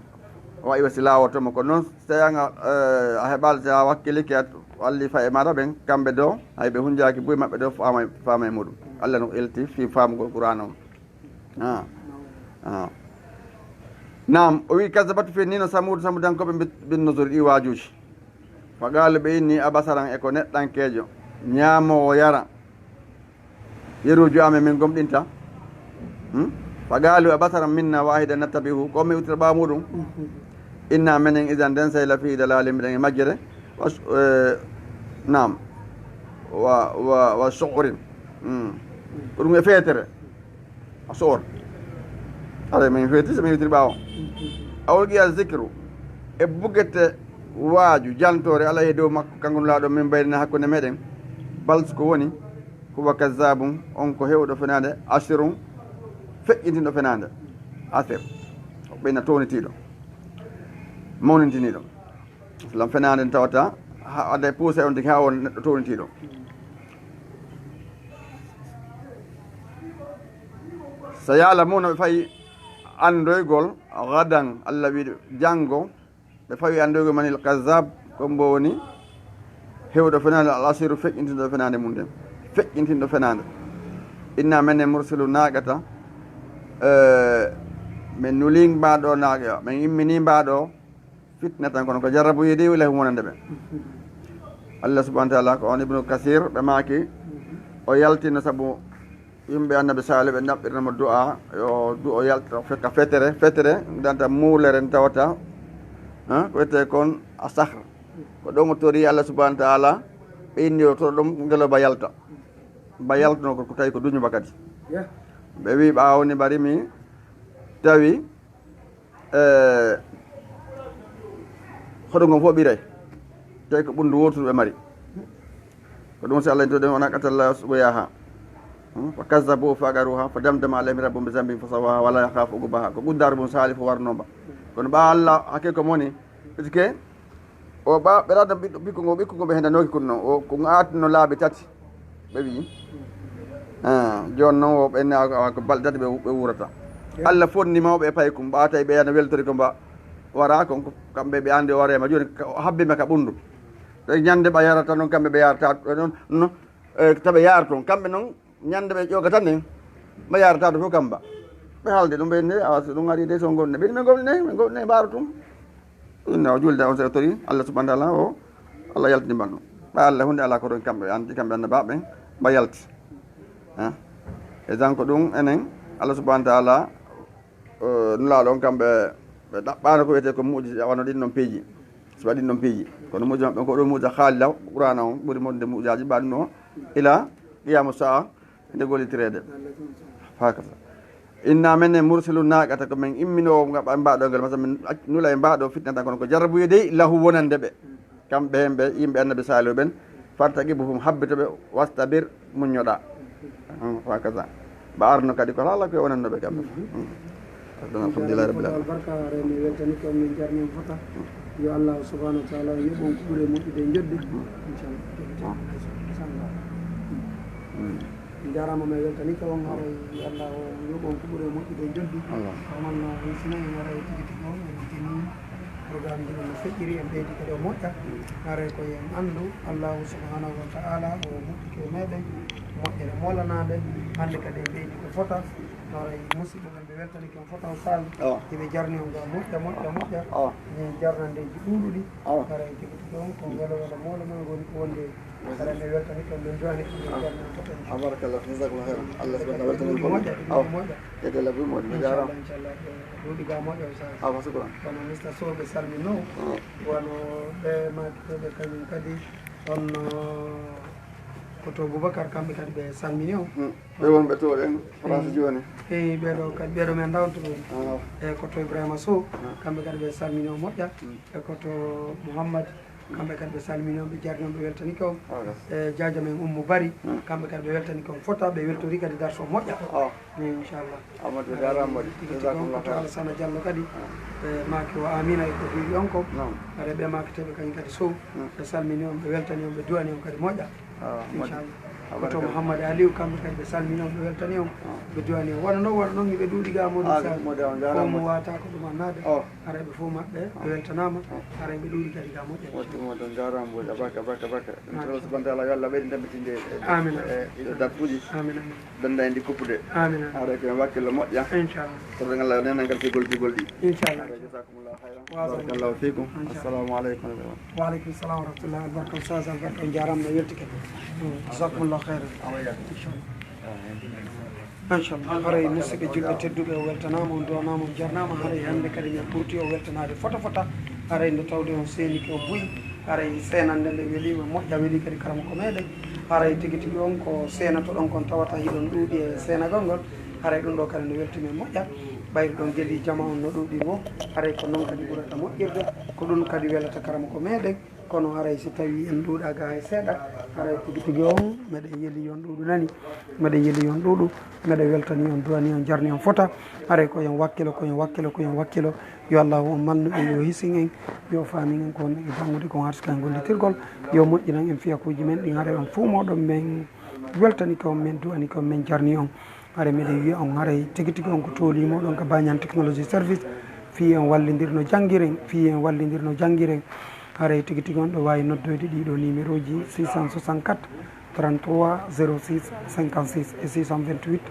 o waɗi wasi laawoto mo. Kono noon, so tawii an a, eh, a heɓaali, so a wakkilike, a walli faye maaɗa ɓen, kamɓe doo, hay ɓe hunjaaki buy maɓɓe doo, faama, faama e muɗum. Allah no elti fii faamugol Qur'aana on. Ah. Ah. Naam, o wi'i, "Kazzabat," fenniino, "Samuudu," Samuudankooɓe, bi, bin nuzur, ɗi waajuuji. "Fa qaalu," ɓe inni, "Abasaran," e ko neɗɗankeejo, ñaamoowo, yara, yeruuji amen, min gomɗinta? Hmm? "Fa qaalu, abasaran minna waahidan nattabi'uhu," ko min uttira ɓaawo muɗum? "Inna," menen, "idan," nden sey, "la fii dalaalin," miɗen e majjere. Wa su-, eh, naam. Wa, wa, wa su'urin. Hmm. Ko ɗum e feetere. A soor. Aɗa min feeti, so min yewtiri ɓaawo. A ulqiya zikru. E bugete waaju, jantoore, alayhi, dow makko, kanko Nulaaɗo, min baynina, hakkunde meɗen. Bal, ko woni, huwa kazzabun, on ko hewɗo fenaande, ashirun, feƴƴintinɗo fenaande. Asir. O ɓeyna townitiiɗo. Mawnintiniiɗo. Lam fenaande n tawata, ha, ade puuse on tigi ha on neɗɗo townitiiɗo. Sa ya'lamuna, ɓe fayi anndoygol, gadan, Allah wi'i janngo, ɓe fawi anndoygol manil kazzab, ko mbo woni hewɗo fenaande, al asiru, feƴƴintinɗo fenaande mum nden. Feƴƴintinɗo fenaande. Inna menen mursilu naaqata, eh, min nuli mbaa ɗo naaqa, min immini mbaa ɗo, fitna tan, kono ko jarrabu yidi, lahum, wonande ɓe. Allah subhanahu wa ta'ala ko on, Ibnu Kasir, ɓe maaki, o yaltino sabu yimɓe Annabi Saalih ɓe naɓɓirno mo du'a, yo du'o yalta fe-, ka fetere, fetere, danta muulere n tawata, ha, ko wiyetee kon a sahr. Ko ɗon o tori Allah subhanahu wa ta'ala, ɓe inni o to ɗum ngeloba yalta. Ba yaltuno ko, ko tawi ko duñuba kadi. Ɓe wi ɓaawo ni mba rimi, tawi Eh, hoɗo ngon fof ɓiray. Tawi ko ɓunndu wootudu ɓe mari. Ko ɗum si Allah en to ɗen, "Wa naaqata Allahi suqyaaha." Hmm? "Fa kazzabuuhu fa aqaruuha, fa damdama alayhim rabbuhum bi zanbihim fa sawwaaha, wa laa yaxaafu uqbaaha." Ko ɓuddaari mum Saalih fof warnoo mba. Kono ɓa Allah, hakke ko moni, parce que o ɓa, ɓe rada ɓiɗɗo, ɓikko ngo, ɓikko ngo ɓe hendanooki kun non. O, ko ngo aatino laabi tati. Ɓe wi'i, ah, jooni noon o ɓenni, a, a, ko balɗe tati ɓe, ɓe wuurata. Allah fonni mawɓe e paykum, ɓa tawi ɓe yana weltori ko mba wara kon, ko kamɓe ɓe andi o wareema. Jooni ka, o habbi ma ka ɓunndu. Ɓe ñande ɓa yarata noon, kamɓe ɓe yarata noon, no, eh, taɓe yaara toon. Kamɓe noon, ñande ɓe ƴoogata nden, ɓe yarata to fof kamba. Ɓe haalde ɗum, ɓe ne, awa, so ɗum ari de, so ngonne, ɓe ne, ɓe ngonne, ɓe ngonne, mbaaro tum. Inna o juulde on, so tori Allah subhanahu wa ta'ala o, Allah yaltini mbanno. Ɓa Allah hunde ala ko ɗon kamɓe, an, kamɓe annabaaɓe ɓen, ɓa yalti. Ha? E donc ɗum enen, Allah subhanahu wa ta'ala, eh, Nulaaɗo on, kamɓe ɓe ɗaɓɓaano ko wiyetee ko mu'jiza, wano ɗin ɗon piiji. Si waɗi ɗin ɗon piiji. Kono mu'jiza maɓɓe on ko ɗum mu'jiza haalida, Qur'aana on ɓuri moƴƴude mu'jizaaji, ɓa ɗum o ila qiyamu sa'a. Nde gollitireede. Hakasa. Inna menen mursilu naaqata, ko men imminoowo nga-, mbaɗo ngal, masa min ac-, nula e mbaɗo fitna tan, kono ko jarrabuye dey lahu wonande ɓe. Kamɓe heen ɓe, yimɓe Annabi Saalihu ɓen, fartaqibuhum, habbito ɓe, wastabir, muññoɗa. Hmm, hakasa. Ba arno kadi ko haala ko wonanno ɓe kamɓe. Hmm. Alhamdulillahi rabbil alamin. Albarka, haray mi weltani ko min jarni on fota. Yo Allah subhanahu wa ta'ala yoɓ on ko ɓuri moƴƴude e jodde. Inchallah. Inchallah. Mm. Min jarama, mi weltani ko on, haray Allah o yoɓ on ko ɓuri moƴƴude e jodde. Allah. Ko man no hisina en, haray tigi tigi on en tini programme ji no feƴƴiri, en ɓeydi kadi o moƴƴa. Haray ko en andu Allah subhanahu wa ta'ala o moƴƴi ko meɗen, moƴƴere molanaɓe, hande kadi en ɓeydi ko fota. Haray musidɓe ɓe weltani ko on fof taw Sall. Awa. Hiɓe jarni on ga moƴƴa, moƴƴa, moƴƴa. Awa. Min jarnandeeji ɗuuɗuɗi. Awa. Haray tigi tigi on ko welo welo mawɗo men woni ko wonde. Haray ɓe weltani ko min jooni. Awa. Jarni on fof en. Awa, barakallah. Jazakallah khairan. Allah subhanahu wa ta'ala weltani on. Moƴƴa, awa. Moƴƴa. Yedde labbi moƴƴa. Inchallah, jarama. Inchallah. Ɗuuɗi ga moƴƴa o Sall. Awa, shukran. Kono Mister Sow ɓe salmino. Awa. Wano ɓe maaki ɓe kañum kadi. On, uh, ko to Boubacar kamɓe kadi ɓe salmini on. Hmm. Ɓe wonɓe to ɗen France jooni. Eyi, ɓeɗo kadi, ɓeɗo men dawnto ɓe. Ah. E ko to Ibrahima Sow, ah, kamɓe kadi ɓe salmini o moƴƴa. Mm. E ko to Mouhammad Kamɓe kadi ɓe salmini on, ɓe jarni on, ɓe weltanike on. E jaaja men Ummu Bari, kamɓe kadi ɓe weltanike on fota, ɓe weltori kadi darso moƴƴa. Inchallah. Amadou, jarama waɗi. Tigi tigi on ko to Alassana Diallo kadi. Ɓe maaki o amina e ko duuɗi on ko. Haray ɓe maaki teɓe kañum kadi sow. Ɓe salmini on, ɓe weltani on, ɓe duwani on kadi moƴƴa. Inchallah. Ko to Mouhammad Aliou, kamɓe kadi ɓe salmini on, ɓe weltani on, ɓe duwani on. Wano noon, wano noon, hiɓe ɗuuɗi ga Amadou Sall. Fof mo wata ko ɗum annade. Haray ɓe fof maɓɓe, ɓe weltanaama. Haray ɓe ɗuuɗi kadi ga moƴƴa. Watti mo ɗon, jarama, mboɗa baka, baka, baka. Ɗum tan, subhanahu wa taala, yo Allah ɓeydu ndemmitinde e, e, e dartuuji. Amin, amin. Danda en ɗi kuppude. Amin, amin. Haray ko en wakkilo moƴƴa. Inchallah. Kono Allah nena ngal figol, figol ɗi. Inchallah. Haray jazakumullahu khairan. Barakallahu fikum. Inchallah. Assalamu aleykum. Wa aleykum salam wa rahmatullah. Albarka Oustaz, albarka, on jarama, no weltike. Jazakumullahu khairan. Inchallah. Machallah. Haray musidɓe julɓe tedduɓe, o weltanaama, on duwanaama, on jarnaama. Haray hannde kadi min ɓurti o weltanaade fota fota. Haray nde tawde on seenike o buy. Haray seenande nde weli, moƴƴa, weli kadi karamoko meɗen. Haray tigi tigi on ko seenatoɗon kon tawata hiɗon ɗuuɗi e seenagol ngol. Haray ɗum ɗo kadi no welti men moƴƴa. Ɓayruɗon geli jama on no ɗuuɗi ngo. Haray ko noon kadi ɓurata moƴƴirde. Ko ɗum kadi welata karamoko meɗen. Kono haray si tawii en ɗuuɗaaka hay seeɗa, haray tigi tigi on meɗen yeli yon ɗuuɗu nani, meɗen yeli yon ɗuuɗu, meɗen weltani on, duwani on, jarni on fota. Haray ko yon wakkilo, ko yon wakkilo, ko yon wakkilo. Yo Allahu on malnu en, yo hisin en, yo faamin en ko wonɗen e janngude kon, harsuka en gollitirgol, yo moƴƴinan en fiyakuuji men ɗin. Haray on fuu mooɗon men weltani ka on, men duwani ka on, men jarni on. Haray miɗen wiya on, haray tigi tigi on ko tooli mooɗon ka Banyan Technology Service, fii en wallindir no janngiren, fii en wallindir no janngiren. Haray tigi tigi on ɗo waawi noddoyde ɗii ɗoo numéro ji, six cent soixante-quatre, trente-trois, zéro six, cinquante-six e six cent vingt-huit,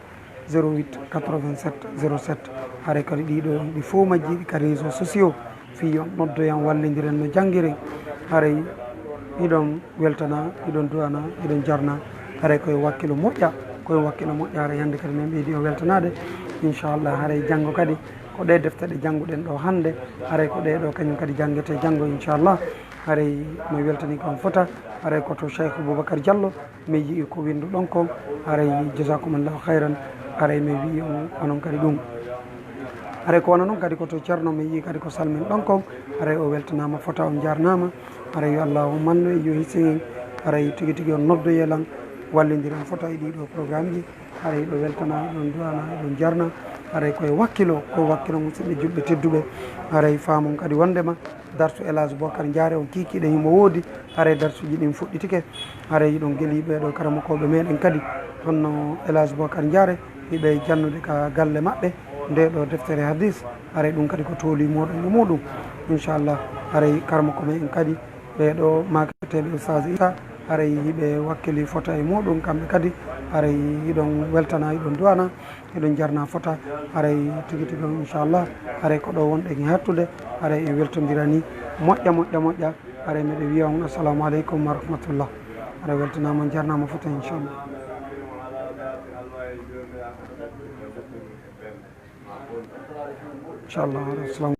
zéro huit, quatre-vingt-sept, zéro sept. Haray kadi ɗii ɗoo, ɗi fof majji ɗi ka réseaux sociaux. Fii yo noddoyan, wallindiren no janngiren. Haray hiɗon weltana, hiɗon duwana, hiɗon jarna. Haray koye wakkilo moƴƴa, koye wakkilo moƴƴa. Haray hannde kadi men ɓeydi o weltanaade. Inchallah, haray janngo kadi ko ɗee defte ɗe jannguɗen ɗo hannde. Haray ko ɗee ɗo kañum kadi janngete janngo, inchallah. Haray no weltani kam fota. Haray ko to Cheikh Boubacar Diallo. Mi yi'i ko winnduɗon kon, haray jazakumullahu khairan, haray mi wi'i on, onon kadi ɗum. Haray ko wano non kadi ko to Ceerno mi yi'i kadi ko salminɗon kon, haray o weltanaama, fota on jaarnaama, haray yo Allahu mannu e yo hisin en, haray tigi tigi on noddoye lan, wallindiren fota e ɗii ɗoo programmeji, haray ɗo weltana, ɗon du'ana, ɗon jarna, haray koye wakkilo, koye wakkilo musidɓe julɓe tedduɓe, haray faamon kadi wondema, Darsu El Hadj Bocar Ndiare on kiikiiɗe himo woodi, haray darsuuji ɗin fuɗɗitike, haray hiɗon geli ɓee ɗoo karamokooɓe meɗen kadi, honno El Hadj Bocar Ndiare, hiɓe jannude ka galle maɓɓe, ndee ɗoo deftere hadis, haray ɗum kadi ko tooli mooɗon e muuɗum, inchallah, haray karamoko meɗen kadi, ɓee ɗoo maaketeeɓe Oustaz Issa, haray hiɓe wakkili fota e muuɗum, kamɓe kadi, haray hiɗon weltana, hiɗon du'ana, Eɗon jarna fota, haray tigi tigi on, inchallah, haray ko ɗo wonɗen e hattude, haray en weltondirani moƴƴa, moƴƴa, moƴƴa, haray miɗo wiya on assalamu aleykum wa rahmatullah. Haray weltanaama, jarnaama fota, inchallah. Inchallah, haray assalamu